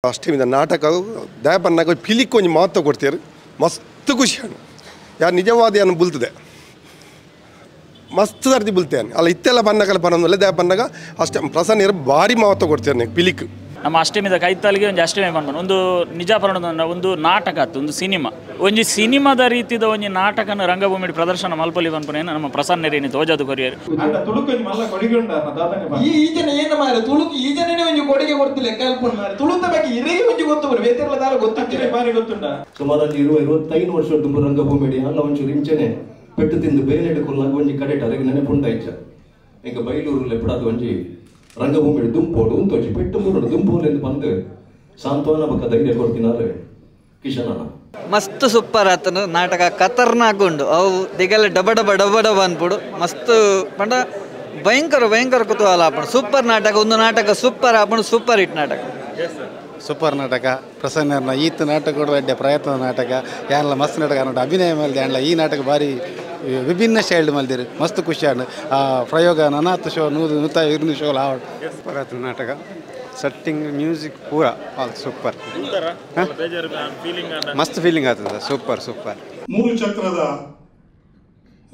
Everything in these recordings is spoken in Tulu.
ಅಷ್ಟಮಿದ ನಾಟಕ ದಯಪನ್ನಾಗ ಫಿಲಿಕ್ ಒಂಜಿ ಮಹತ್ವ ಕೊಡ್ತೀರು ಮಸ್ತ್ ಖುಷಿ ಯಾರು ನಿಜವಾದ ಏನು ಬುಲ್ತದೆ ಮಸ್ತ್ ಸರ್ತಿ ಬುಲ್ತೇನೆ ಅಲ್ಲ ಇತ್ತೆಲ್ಲ ಬನ್ನಕಲ್ಲ ಬನ್ನಲ್ಲ ದಯಪನ್ನಾಗ ಅಷ್ಟೇ ಪ್ರಸನ್ನ ಭಾರಿ ಮಹತ್ವ ಕೊಡ್ತೀರಿ ನೀವು ಫಿಲಿಕ್. ನಮ್ಮ ಅಷ್ಟಮಿದ ಕೈತಾಲಿಗೆ ಒಂದು ಅಷ್ಟಮಿ ಪನ್ಪುನ ಒಂದು ನಿಜ ಪರಣದ ಒಂದು ನಾಟಕ ಆತು, ಒಂದು ಸಿನಿಮಾ, ಒಂಜಿ ಸಿನಿಮಾದ ರೀತಿದ ಒಂಜಿ ನಾಟಕನ ರಂಗಭೂಮಿ ಪ್ರದರ್ಶನ ಮಲ್ಪಲಿ ಪನ್ಪುನ ನಮ್ಮ ಪ್ರಸನ್ನರೇನಿ ತೋಜಾದು ಕೊರಿಯರ್. ಸುಮಾರು 25 ವರ್ಷ ತುಂಬ ರಂಗಭೂಮಿ ಅಲ್ಲ ಒಂಚೂರು ಇಂಚನೆ ಪೆಟ್ಟು ತಿಂದು ಬೇರೆ ಕೊಲ್ಲಾಗ ಒಂಜಿ ಕಡೆಟ್ ಅರೆಗೆ ನೆನಪುಂಟ ಇಚ್ಚ ಎಂಕ ಬೈಲೂರು ಲೆಪ್ಪಡಾದ ಒಂಜಿ ರಂಗಭೂಮಿ ದುಂಪೋಡು ಉಂತೋಜಿ ಪೆಟ್ಟು ಮೂರು ದುಂಪೋಲೆಂದು ಬಂದು ಸಾಂತ್ವನ ಬಕ್ಕ ಧೈರ್ಯ ಕೊಡ್ತಿನಾರೆ ಕಿಶನನ. ಮಸ್ತ್ ಸೂಪರ್ ಆತನು ನಾಟಕ, ಖತರ್ನಾಕ್ ಉಂಡು. ಅವು ದಿಗಲ ಡಬ ಡಬ ಡಬ ಡಬ ಅನ್ಪುಡು ಮಸ್ತ್ ಪಂಡ ಭಯಂಕರ ಭಯಂಕರ ಕುತೂಹಲ ಆಪುಂಡು. ಸೂಪರ್ ನಾಟಕ, ಒಂದು ನಾಟಕ ಸೂಪರ್ ಆಪುಂಡು, ಸೂಪರ್ ಹಿಟ್ ನಾಟಕ. ಸೂಪರ್ ನಾಟಕ ಪ್ರಸನ್ನರ್ನ ಈತ ನಾಟಕ ಅಡ್ಡೆ ಪ್ರಯತ್ನ ನಾಟಕ ಯಾನ್ಲ ಮಸ್ತ್ ನಾಟಕ ಅನ್ನೋದು ಅಭಿನಯ ಮಲ್ದೆ ಅಣ್ಣ. ಈ ನಾಟಕ ಭಾರಿ ವಿಭಿನ್ನ ಶೈಲಿ ಮಲ್ದಿರು ಮಸ್ತ್ ಖುಷಿ ಆಂಡ್ ಆ ಪ್ರಯೋಗ ನನಾತ್ ಶೋ 120 ಶೋ ಆವಡ್. ಸೂಪರ್ ಆಯ್ತು ನಾಟಕ, ಸೆಟ್ಟಿಂಗ್ ಮ್ಯೂಸಿಕ್ ಪೂರ ಆಲ್ ಸೂಪರ್, ಮಸ್ತ್ ಫೀಲಿಂಗ್ ಆಗ್ತದೆ. Super super. 3 ಚಕ್ರದ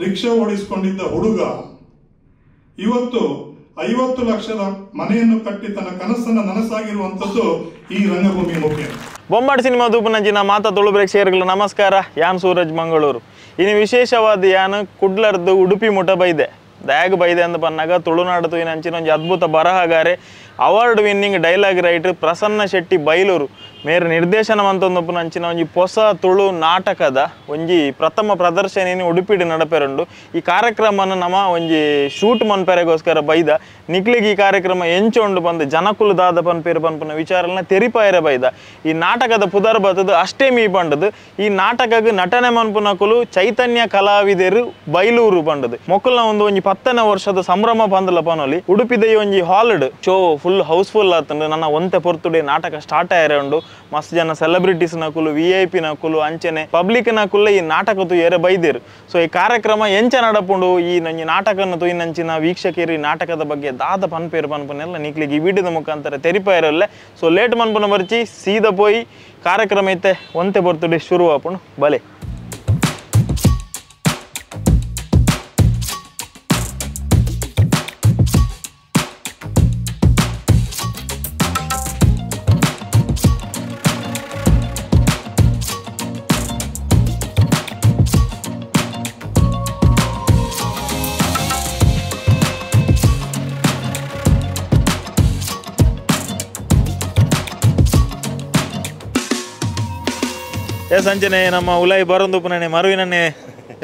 ರಿಕ್ಷಾ ಓಡಿಸಿಕೊಂಡಿದ್ದ ಹುಡುಗ ಇವತ್ತು 50 ಲಕ್ಷದ ಮನೆಯನ್ನು ಕಟ್ಟಿ ತನ್ನ ಕನಸನ್ನು ನನಸಾಗಿರುವಂಥದ್ದು ಈ ರಂಗಭೂಮಿ ಮುಖ್ಯ. ಬೊಂಬಾಟ್ ಸಿನಿಮಾ ದೂಪನಂಜಿನ ಮಾತಾ ತುಳು ಪ್ರೇಕ್ಷಕರಿಗೆ ನಮಸ್ಕಾರ. ಯಾನ್ ಸೂರಜ್ ಮಂಗಳೂರು. ಇನ್ನು ವಿಶೇಷವಾದ ಯಾನ್ ಕುಡ್ಲರ್ದು ಉಡುಪಿ ಮುಟ ಬೈದೆ ದ್ಯಾಗ್ ಬೈದೆ ಅಂದ ಪನ್ನಾಗ ತುಳುನಾಡು ತೂಯಿನಂಚಿನ ಒಂಜಿ ಅದ್ಭುತ ಬರಹಗಾರೆ, award winning dialogue writer Prasanna Shetty Bailur ಮೇರ್ ನಿರ್ದೇಶನ ಮಂತೊಂದುಪ್ಪುನಂಚಿನ ಒಂಜಿ ಪೊಸ ತುಳು ನಾಟಕದ ಒಂಜಿ ಪ್ರಥಮ ಪ್ರದರ್ಶನ ಉಡುಪಿಡು ನಡಪೆರುಂಡು. ಈ ಕಾರ್ಯಕ್ರಮನ ನಮ ಒಂಜಿ ಶೂಟ್ ಮನ್ಪೆರೆಗೋಸ್ಕರ ಬೈದ ನಿಕ್ಲಿಗೆ ಈ ಕಾರ್ಯಕ್ರಮ ಎಂಚೊಂಡು ಬಂದು ಜನಕುಲು ದಾದ ಪನ್ಪೇರು ಪನ್ಪುನ ವಿಚಾರನ ತೆರಿಪಾಯರೆ ಬೈದ. ಈ ನಾಟಕದ ಪುದರ್ ಬತ್ತದು ಅಷ್ಟೇಮಿ ಪಂಡದು. ಈ ನಾಟಕಕ್ಕೆ ನಟನೆ ಮನ್ಪುನಕುಲು ಚೈತನ್ಯ ಕಲಾವಿದರು ಬೈಲೂರು ಪಂಡದು. ಮೊಕ್ಕಲ್ನ ಒಂದು ಒಂಜಿ 10ನೇ ವರ್ಷದ ಸಂಭ್ರಮ ಪಂದಲ ಪನೊಲಿ ಉಡುಪಿದ ಒಂಜಿ ಹಾಲ್ಡ್ ಶೋ ಫುಲ್ ಹೌಸ್ಫುಲ್ ಆತಂಡು. ನನ್ನ ಒಂತೆ ಪೊರ್ತುಡೆ ನಾಟಕ ಸ್ಟಾರ್ಟ್ ಆಯರೆ ಉಂಡು. ಮಸ್ತ್ ಜನ ಸೆಲೆಬ್ರಿಟೀಸ್ ನಕುಲು, ವಿ.ಐ.ಪಿ ನಕುಲು, ಅಂಚನೆ ಪಬ್ಲಿಕ್ ನಕುಲು ಈ ನಾಟಕ ತೂಯರೆ ಬೈದೇರು. ಸೊ ಈ ಕಾರ್ಯಕ್ರಮ ಎಂಚ ನಡಪುಂಡು, ಈ ನಂಜಿ ನಾಟಕನ ತೂಯಿನಂಚಿನ ವೀಕ್ಷಕರು ಈ ನಾಟಕದ ಬಗ್ಗೆ ದಾದ ಪನ್ಪೇರು ಪನ್ಪುನೆಲ್ಲ ನಿಕ್ಲಿಗೆ ಈ ವಿಡಿಯೋದ ಮುಖಾಂತರ ತೆರಿಪಾಯಿರಲ್ಲ. ಸೊ ಲೇಟ್ ಮನ್ಪುನ ಬರ್ಚಿ ಸೀದ ಪೋಯಿ ಕಾರ್ಯಕ್ರಮ ಐತೆ ಒಂತೆ ಪೊರ್ತುಡೆ ಶುರು ಆಪುಂಡು ಬಲೆ. ಎಸ್ ಅಂಚನೆ ನಮ್ಮ ಉಲಾಯಿ ಬರೊಂದುಪ್ಪುನನೆ ಮರುವಿನನ್ನೇ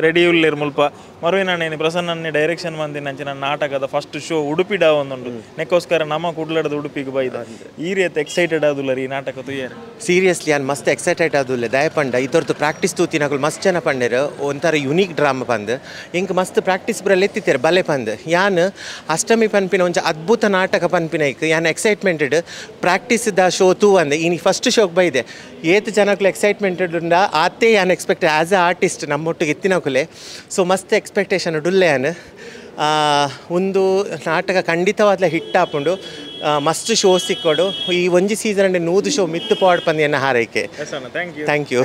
ರೆಡಿ ಉಲ್ಲೇರು ಮುಲ್ಪ ಮರುವಿನನ್ನೇ ಪ್ರಸನ್ನನ್ನೇ ಡೈರೆಕ್ಷನ್ ಮಂದಿನ ಅಂಚಿನ ನಾಟಕದ ಫಸ್ಟ್ ಶೋ ಉಡುಪಿ ಡಾ ಒಂದುಂಡು. ನೆಕ್ಕೋಸ್ಕರ ನಮ್ಮ ಕುಡ್ಲಡದ ಉಡುಪಿಗೆ ಬೈದ ಈ ರೀತಿ ಎಕ್ಸೈಟೆಡ್ ಆದುಲ್ಲರಿ ಈ ನಾಟಕ ತೂಯರೆ. ಸೀರಿಯಸ್ಲಿ ನಾನು ಮಸ್ತ್ ಎಕ್ಸೈಟೆಡ್ ಆದುಲ್ಲೆ ದಯಪಂಡ ಇದರದ್ದು ಪ್ರಾಕ್ಟೀಸ್ ತೂತಿನಕುಲು ಮಸ್ತ್ ಜನ ಪಂಡೇರು ಒಂಥರ ಯುನೀಕ್ ಡ್ರಾಮಾ ಪಂದ್ ಎಂಕ್ ಮಸ್ತ್ ಪ್ರಾಕ್ಟೀಸ್ ಬರಲ್ಲ ಎತ್ತಿತ್ತೇರು ಬಲೆ ಪಂದ್. ಯಾನ್ ಅಷ್ಟಮಿ ಪನ್ಪಿನ ಒಂಜಿ ಅದ್ಭುತ ನಾಟಕ ಪನ್ಪಿನ ಐಕ್ ಯಾನ್ ಎಕ್ಸೈಟ್ಮೆಂಟೆಡ್ ಪ್ರಾಕ್ಟೀಸ್ the show ತೂ ಅಂದೆ. ಇನಿ ಫಸ್ಟ್ ಶೋಕ್ ಬೈದೆ ಏತ್ ಜನಕ್ಕೂ ಎಕ್ಸೈಟ್ಮೆಂಟೆಡ್ ಉಂಡ ಆತೇ ಯಾನ್ ಎಕ್ಸ್ಪೆಕ್ಟ್ ಆ್ಯಸ್ ಎ ಆರ್ಟಿಸ್ಟ್ ನಮ್ಮೊಟ್ಟಿಗೆ ಎತ್ತಿನಕುಲೆ. ಸೊ ಮಸ್ತ್ ಎಕ್ಸ್ಪೆಕ್ಟೇಷನ್ ಡುಲ್ಲೆ ಯಾನ್ ಒಂದು ನಾಟಕ ಖಂಡಿತವಾದ್ಲ ಹಿಟ್ ಆಪುಂಡು. ಮಸ್ತ್ ಶೋ ಸಿಕ್ಕೋಡು ಈ ಒಂಜಿ ಸೀಸನ್ 100 ಶೋ ಮಿತ್ತು ಪಾಡ್ ಪಂದಿಯನ್ನ ಹಾರೈಕೆ. Thank you.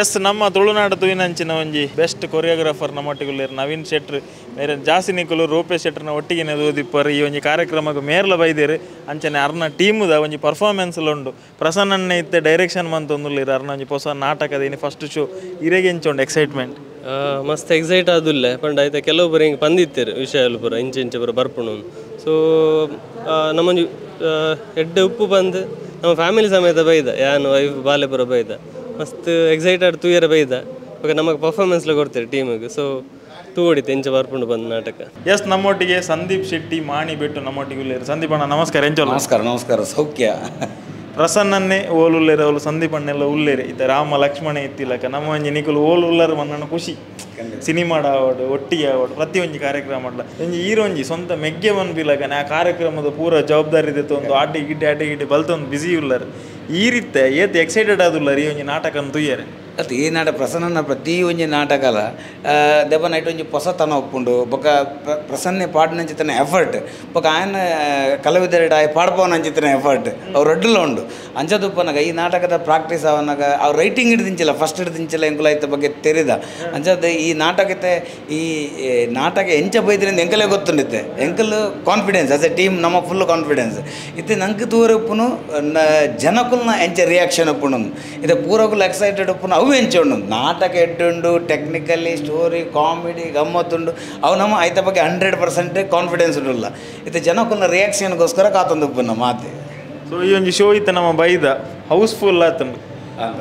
S ನಮ್ಮ ತುಳುನಾಡು ತೂಯಿನಂಚಿನ ಒಂಜಿ ಬೆಸ್ಟ್ ಕೊರಿಯೋಗ್ರಾಫರ್ ನಮ್ಮೊಟ್ಟಿಗೆ ನವೀನ್ ಶೆಟ್ರು ಮೇರೆ ಜಾಸ್ತಿ ನಿಕುಲು ರೂಪೇಶ್ ಶೆಟ್ರನ ಒಟ್ಟಿಗೆ ಓದಿಪ್ಪರು. ಈ ಒಂಜಿ ಕಾರ್ಯಕ್ರಮಕ್ಕೆ ಮೇರ್ಲ ಬೈದೇರು. ಅಂಚನೆ ಅರ್ನ ಟೀಮುದ ಒಂಜಿ ಪರ್ಫಾರ್ಮೆನ್ಸ್ ಉಂಡು. ಪ್ರಸನ್ನನ್ನೇ ಇತ್ತೆ ಡೈರೆಕ್ಷನ್ ಮಂತೊಂದುಲ್ಲೇರು. ಅರ್ನ ಒಂಜಿ ಹೊಸ ನಾಟಕದ ಇನಿ ಫಸ್ಟ್ ಶೋ ಇರೆಗೆ ಎಂಚೊಂಡು ಎಕ್ಸೈಟ್ಮೆಂಟ್ ಮಸ್ತ್ ಎಕ್ಸೈಟ್ ಆದುಲ್ಲೆ ಪಂಡ ಐತೆ ಕೆಲವು ಬರ ಹಿಂಗೆ ಪಂದಿತ್ತೇರು ವಿಷಯ ಪೂರ ಇಂಚೆ ಇಂಚೆ ಪೂರ ಬರ್ಪುಂಡು. ಸೊ ನಮ್ಮೊಂಜಿ ಎಡ್ಡೆ ಉಪ್ಪು ಬಂದು ನಮ್ಮ ಫ್ಯಾಮಿಲಿ ಸಮೇತ ಬೈದ ಯಾನು ವೈಫ್ ಬಾಲೆ ಪೂರ ಬೈದ ಮಸ್ತ್ ಎಕ್ಸೈಟೆಡ್ ತೂಯರ ಬೈದ ಇವಾಗ ನಮಗೆ ಪರ್ಫಾರ್ಮೆನ್ಸ್ಲ ಕೊಡ್ತೀರಿ ಟೀಮಿಗೆ. ಸೊ ತೂ ಹೊಡಿತೆ ಇಂಚೆ ಬರ್ಪುಂಡು ಬಂದು ನಾಟಕ. ಎಸ್ ನಮ್ಮೊಟ್ಟಿಗೆ ಸಂದೀಪ್ ಶೆಟ್ಟಿ ಮಾಣಿ ಬಿಟ್ಟು ನಮ್ಮೊಟ್ಟಿಗೆ ಉಲ್ಲೇರು. ಸಂದೀಪ್ ಅಣ್ಣ ನಮಸ್ಕಾರ. ಎಂಚೋ ನಮಸ್ಕಾರ. ನಮಸ್ಕಾರ. ಸೌಖ್ಯ. ಪ್ರಸನ್ನನ್ನೇ ಓಲುಲ್ಲೇರು ಅವಳು ಸಂದೀಪ್ ಅಣ್ಣೆಲ್ಲ ಉಲ್ಲೇರು ಇತ್ತ ರಾಮ ಲಕ್ಷ್ಮಣ ಇತ್ತಿಲಕ ನಮ್ಮ ಒಂಜಿ ನಿಕುಲು ಓಲು ಉಲ್ಲರು ಮನ್ನಣ ಖುಷಿ ಸಿನಿಮಾಡ ಆವಡು ಒಟ್ಟಿಗೆ ಆವಡು ಪ್ರತಿಯೊಂಜಿ ಕಾರ್ಯಕ್ರಮ ಮಾಡಲ ಒಂಜಿ ಈರೊಂಜಿ ಸ್ವಂತ ಮೆಗ್ಗೆ ಬಂದ್ಬಿಲಕನೆ ಆ ಕಾರ್ಯಕ್ರಮದ ಪೂರ ಜವಾಬ್ದಾರಿ ಇತ್ತು ಒಂದು ಆಟಿ ಗಿಡ್ಡೆ ಆಟಿ ಗಿಡ್ಡೆ ಬಲ್ತೊಂದು ಬಿಸಿ ಉಲ್ಲರು ಈ ರೀತಿ ಏತ್ ಎಕ್ಸೈಟೆಡ್ ಆದುಲ್ಲರು ಈ ಒಂಜಿ ನಾಟಕ ತುಯ್ಯರೆ. ಅದು ಈ ನಾಟಕ ಪ್ರಸನ್ನ ಪ್ರತಿ ಒಂಜಿ ನಾಟಕಲ ದೆಬ ನೈಟ್ ಒಂಜಿ ಹೊಸತನ ಒಪ್ಪುಂಡು ಬೊಕ ಪ್ರಸನ್ನೆ ಪಾಡ್ನಂಚಿತನ ಎಫರ್ಟ್ ಬೊಕ ಆಯನ ಕಲಾವಿದರೆಡ್ ಆಯ ಪಾಡ್ಪವನಂಚಿತನ ಎಫರ್ಟ್ ಅವ್ರು ರಡ್ಡುಲ ಉಂಡು ಅಂಚದುಪ್ಪನಾಗ ಈ ನಾಟಕದ ಪ್ರಾಕ್ಟೀಸ್ ಅವನಾಗ ಅವ್ರು ರೈಟಿಂಗ್ ಹಿಡ್ದಿಂಚಿಲ್ಲ ಫಸ್ಟ್ ಹಿಡ್ದಿಂಚಿಲ್ಲ ಎಂಕುಲ ಐತ ಬಗ್ಗೆ ತೆರಿದ ಅಂಚದ ಈ ನಾಟಕತೆ ಈ ನಾಟಕ ಎಂಚ ಬೈದ್ರಿಂದ ಎಂಕಲೇ ಗೊತ್ತುಂಡಿತ್ತೆ ಎಂಕಲ್ ಕಾನ್ಫಿಡೆನ್ಸ್ ಆಸ್ ಎ ಟೀಮ್ ನಮ್ಮ ಫುಲ್ ಕಾನ್ಫಿಡೆನ್ಸ್ ಇತ್ತೆ ನಂಗೆ ತೂರ ಉಪ್ಪುನು ಜನಕುಲ್ನ ಎಂಚ ರಿಯಾಕ್ಷನ್ ಉಪ್ಪುಂಡು ಇದು ಪೂರಕುಲು ಎಕ್ಸೈಟೆಡ್ ಉಪ್ಪುನು ಅವು ಎಂಚ ಉಂಡು ನಾಟಕ ಎಡ್ಡುಂಡು ಟೆಕ್ನಿಕಲಿ ಸ್ಟೋರಿ ಕಾಮಿಡಿ ಗಮ್ಮತ್ತುಂಡು ಅವು ನಮ್ಮ ಐತ ಬಗ್ಗೆ 100% ಕಾನ್ಫಿಡೆನ್ಸ್ ಉಂಡುಲ್ಲ ಇದು ಜನಕುಲ್ನ ರಿಯಾಕ್ಷನ್ಗೋಸ್ಕರ ಕಾತೊಂದು ಉಪ್ಪುನ ಮಾತೆ. ಸೊ ಈ ಒಂಜಿ ಶೋ ಇತ್ತ ನಮ್ಮ ಬೈದ ಹೌಸ್ಫುಲ್ ಆತುಂಡು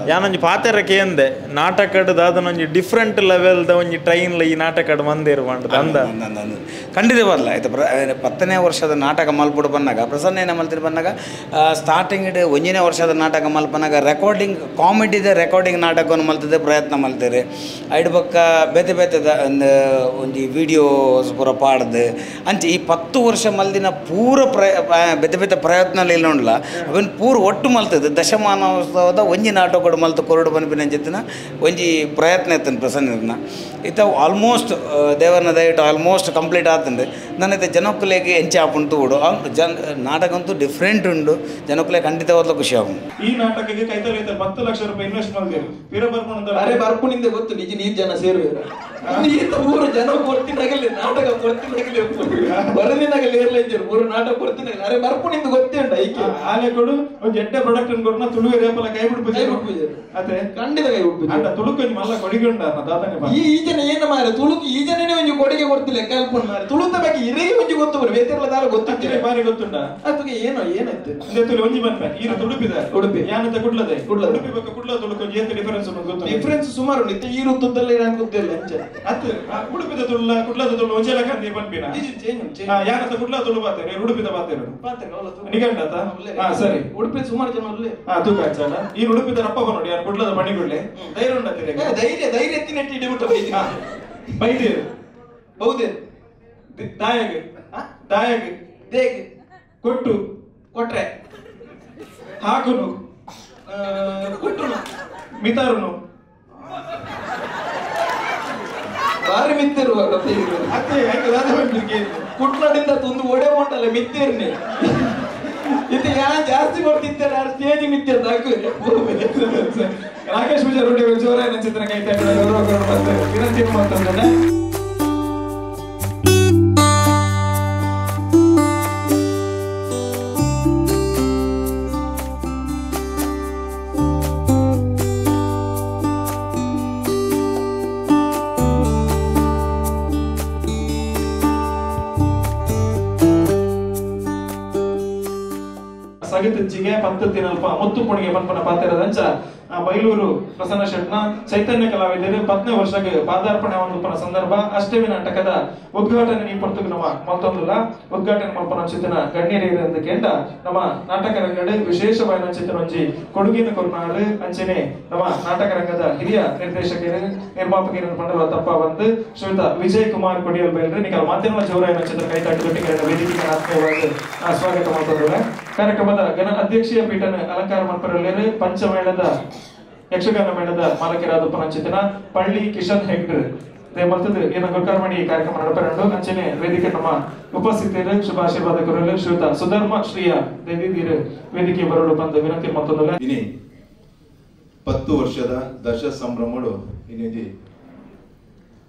ಯಾನೊಂಜಿ ಪಾತೆರ ಕೇಂದೆ ನಾಟಕಡ್ ದಾದನೊಂಜಿ ಡಿಫ್ರೆಂಟ್ ಲೆವೆಲ್ದ ಒಂಜಿ ಟ್ರೈನ್ಲ ಈ ನಾಟಕಡ್ ಮಂದೇರು ಪಂಡ ಅಂದ ಖಂಡಿತ ಬರಲ್ಲ ಆಯ್ತು. 10ನೇ ವರ್ಷದ ನಾಟಕ ಮಲ್ಪುಡು ಬಂದಾಗ ಪ್ರಸನ್ನ ಏನ ಮಲ್ತಿರು ಬಂದಾಗ ಸ್ಟಾರ್ಟಿಂಗ್ 1ನೇ ವರ್ಷದ ನಾಟಕ ಮಲ್ಪನಾಗ ರೆಕಾರ್ಡಿಂಗ್ ಕಾಮಿಡಿದ ರೆಕಾರ್ಡಿಂಗ್ ನಾಟಕವನ್ನು ಮಲ್ತಿದ್ದೆ ಪ್ರಯತ್ನ ಮಲ್ತೀರಿ ಐಡ್ ಬೊಕ್ಕ ಬೇತೆ ಬೇತೆದ ಒಂದು ಒಂಜಿ ವೀಡಿಯೋಸ್ ಪೂರ ಪಾಡ್ದು ಅಂಚೆ ಈ 10 ವರ್ಷ ಮಲ್ದಿನ ಪೂರ ಬೇತೆ ಬೇತೆ ಪ್ರಯತ್ನ ಇಲ್ಲ ಉಂಡ್ಲ ಅವನ್ ಪೂರ ಒಟ್ಟು ಮಲ್ತದ್ದು ದಶಮಾನೋತ್ಸವದ ಒಂಜಿ ನಾಟಕ ಮಲ್ತು ಕೊರಡು ಬನ್ಪಿನಂಚಿತ್ತಿನ ಒಂಜಿ ಪ್ರಯತ್ನ ಇತ್ತನು ಪ್ರಸನ್ನ ಇತ್ತ ಆಲ್ಮೋಸ್ಟ್ ದೇವರನ್ನ ದಯವಿಟ್ಟು ಆಲ್ಮೋಸ್ಟ್ ಕಂಪ್ಲೀಟ್ ಆತಂಡು ನನ್ನೈತೆ ಜನಕ್ಕುಲೆಗೆ ಎಂಚೆ ಆಪುಂಡು ತೂಡು ಜನ ನಾಟಕ ಅಂತೂ ಡಿಫ್ರೆಂಟ್ ಉಂಡು ಜನಕ್ಕುಲೆ ಖಂಡಿತವಾಗ್ಲೂ ಖುಷಿ ಆಪುಂಡು. ಈ ನಾಟಕಕ್ಕೆ ಕೈತಲ್ 10 ಲಕ್ಷ ರೂಪಾಯಿ ಇನ್ವೆಸ್ಟ್ ಮಾಡಿದ್ರು ಪಿರ ಬರ್ಪುಣ ಅರೆ ಬರ್ಪುಣಿಂದ ಗೊತ್ತು ನಿಜ ನೀರು ಜನ ಸೇರುವೆರ ಈತ ಮೂರು ಜನ ಕೊಡ್ತಿನಾಗಲಿ ನಾಟಕ ಕೊಡ್ತಿನಾಗಲಿ ಬರದಿನಾಗಲಿ ಏರ್ಲ ಇದ್ದರು ಮೂರು ನಾಟಕ ಕೊಡ್ತಿನಾಗಲಿ ಅರೆ ಬರ್ಪುಣಿಂದ ಗೊತ್ತೇ ಉಂಟು ಐಕೆ ಆಲೆ ಕೊಡು ಒಂದು ಎಡ್ಡೆ ಪ್ರಾಡಕ್ಟ್ ಕೊಡ್ನ ತುಳುವೆ ರೇಪಲ ಕೈ ಬಿಡ್ಪುಜೆ ಅದೇ ಖಂಡಿತ ಕೈ ಬಿಡ್ಪುಜೆ ಅಂಡ ತುಳುಕು ಒಂಜಿ ಮಲ್ಲ ಕೊಡುಗೆ ಉಂಡ ದಾದನೆ ಈ ಈ ಜನ ಏನು ಮಾರೆ ತುಳುಕು ಈ ಜನನೇ ಒಂಜಿ ಕೊಡುಗೆ ಕೊಡ್ತಿಲ್ಲ ಕಲ್ಪನೆ ಮಾರೆ ತುಳುತ ಬಗ್ಗೆ ಇರೇ ಒಂಜಿ ಗೊತ್ತು ಬರು ಬೇತೆರ್ಲ ದಾಲ ಗೊತ್ತಿಲ್ಲ ಬಾರಿ ಗೊತ್ತುಂಡ ಅದಕ್ಕೆ ಏನೋ ಏನಾಯ್ತು ತುಳು ಒಂಜಿ ಬಂದ್ಪೆ ಈರು ತುಳುಪಿದ ಉಡುಪಿ ಯಾನಂತ ಕುಡ್ಲದೆ ಕುಡ್ಲ ಉಡುಪಿ ಬೊಕ್ಕ ಕುಡ್ಲ ತುಳುಕು ಒಂಜಿ ಏತ್ ಡಿಫರೆನ್ಸ್ ಉಂಟು ಗೊತ್ತು ಡಿಫರೆನ್ಸ್ ಸುಮಾರು ಉಂಟು ಇತ್ತೆ ಈರು ತುದ್ದಲ್ಲ ಏನು ಗೊತ್ತಿಲ್ಲ ಅಂಚೆ ಅತ್ ಉಡುಪಿದ ತುಳುಲ ಕುಡ್ಲದ ತುಳು ಒಂಜೆ ಲೆಕ್ಕ ನೀ ಪನ್ಪಿನ ಚೇಂಜ್ ಯಾನಂತ ಕುಡ್ಲ ತುಳು ಬಾತೇರು ಉಡುಪಿದ ಬಾತೇರು ಬಾತೇರು ಅವಲ ನಿಗಂಡತ ಹಾ ಸರಿ ಉಡುಪಿ ಸುಮಾರು ಜನ ಉಲ್ಲೆ ಹಾ ತೂಕ ಅಂಚನ ಈ ಉಡುಪಿದ ರಪ್ಪ ನೋಡಿ ಯಾರು ಕುಡ್ಲದ ಪಣಿಗುಳ್ಳೆ ಧೈರ್ಯ ಉಂಡತ್ತೀರಿ ಧೈರ್ಯ ಧೈರ್ಯ ಎತ್ತಿ ನೆಟ್ಟಿ ಇಡಿಬಿಟ್ಟು ಬೈದಿ ಬೈದಿರು ಬೌದೇರು ದಾಯಗ್ ದಾಯಗ್ ದೇಗ್ ಕೊಟ್ಟು ಕೊಟ್ರೆ ಹಾಕುನು ಕೊಟ್ಟುನು ಮಿತಾರುನು ಬಾರಿ ಮಿತ್ತರು ಅತ್ತೆ ಕುಟ್ಲಡಿಂದ ತುಂದು ಒಡೆ ಹೊಂಟಲ್ಲ ಮಿತ್ತೇರ್ನಿ ಇದು ಯಾ ಜಾಸ್ತಿ ಬರ್ತಿದ್ದಾರೆ ಯಾರು ಸ್ಟೇಜ್ ಮಿತ್ತೇರ್ ಹಾಕು ರಾಕೇಶ್ ಪೂಜಾರಿ ರೊಟ್ಟಿ ಜೋರ ಚಿತ್ರ ಕೈ ಗೌರವ ವಿನಂತಿ ಮಾಡ್ತಂದ್ರೆ ಸಗತಿಜ್ಜಿಗೆ ಪತ್ತತ್ತಿನಲ್ಪ ಮುತ್ತು ಪುಣಿಗೆ ಪನ್ಪನ ಪಾತೆರದಂಚ ಬೈಲೂರು ಪ್ರಸನ್ನ ಶೆಟ್ನ ಚೈತನ್ಯ ಕಲಾವಿದರು 10ನೇ ವರ್ಷಕ್ಕೆ ಪಾದಾರ್ಪಣೆ ಒಂದು ಸಂದರ್ಭ ಅಷ್ಟಮಿ ನಾಟಕದ ಉದ್ಘಾಟನೆ ಈ ಪೊರ್ತುಗು ನಮ್ಮ ಮಲ್ತೊಂದುಲ್ಲ ಉದ್ಘಾಟನೆ ಮಲ್ಪನ ಚಿತ್ತನ ಗಣ್ಯರು ಕೇಂಡ ನಮ್ಮ ನಾಟಕ ರಂಗಡ್ ವಿಶೇಷವಾದ ಚಿತ್ತನ ಒಂಜಿ ಕೊಡುಗೆಯನ್ನು ಕೊರ್ನಾರು ಅಂಚನೆ ನಮ್ಮ ನಾಟಕ ರಂಗದ ಹಿರಿಯ ನಿರ್ದೇಶಕರು ನಿರ್ಮಾಪಕರು ಪಂಡಲ ತಪ್ಪ ಬಂದು ಶ್ರೀಯುತ ವಿಜಯ್ ಕುಮಾರ್ ಕೊಡಿಯಲ್ ಬೈಲ್ರಿ ನಿಕಲ್ ಮಾಧ್ಯಮ ಜೋರಾಯನ ಚಿತ್ರ ಕೈ ತಟ್ಟು ವೇದಿಕೆ ಆತ್ಮೀಯವಾಗಿ ಸ್ವಾಗತ ಮಾಡ್ತಂದ್ರೆ ಕಾರ್ಯಕ್ರಮದ ಗಣ ಅಧ್ಯಕ್ಷೀಯ ಪೀಠನ ಅಲಂಕಾರ ಮಲ್ಪರಲ್ಲೇರು ಪಂಚಮೇಳದ ಯಕ್ಷಗಾನ ಮೇಳದ ಮಾಲಕರಾದ ಪನಂಚಿತನ ಪಳ್ಳಿ ಕಿಶನ್ ಹೆಗ್ಡ್ ಮಲ್ತದ್ದು ಏನ ಗುರ್ಕಾರ್ಮಣಿ ಕಾರ್ಯಕ್ರಮ ನಡಪರಂಡು ಅಂಚನೆ ವೇದಿಕೆ ನಮ್ಮ ಉಪಸ್ಥಿತಿಯರು ಶುಭಾಶೀರ್ವಾದ ಕೊರಲು ಶ್ರೀಯುತ ಸುಧರ್ಮ ಶ್ರೀಯ ದೈದಿರು ವೇದಿಕೆ ಬರಲು ಬಂದು ವಿನಂತಿ ಮತ್ತೊಂದಲ್ಲ. ಇನಿ 10 ವರ್ಷದ ದಶ ಸಂಭ್ರಮಡು ಇನ್ನಿಜಿ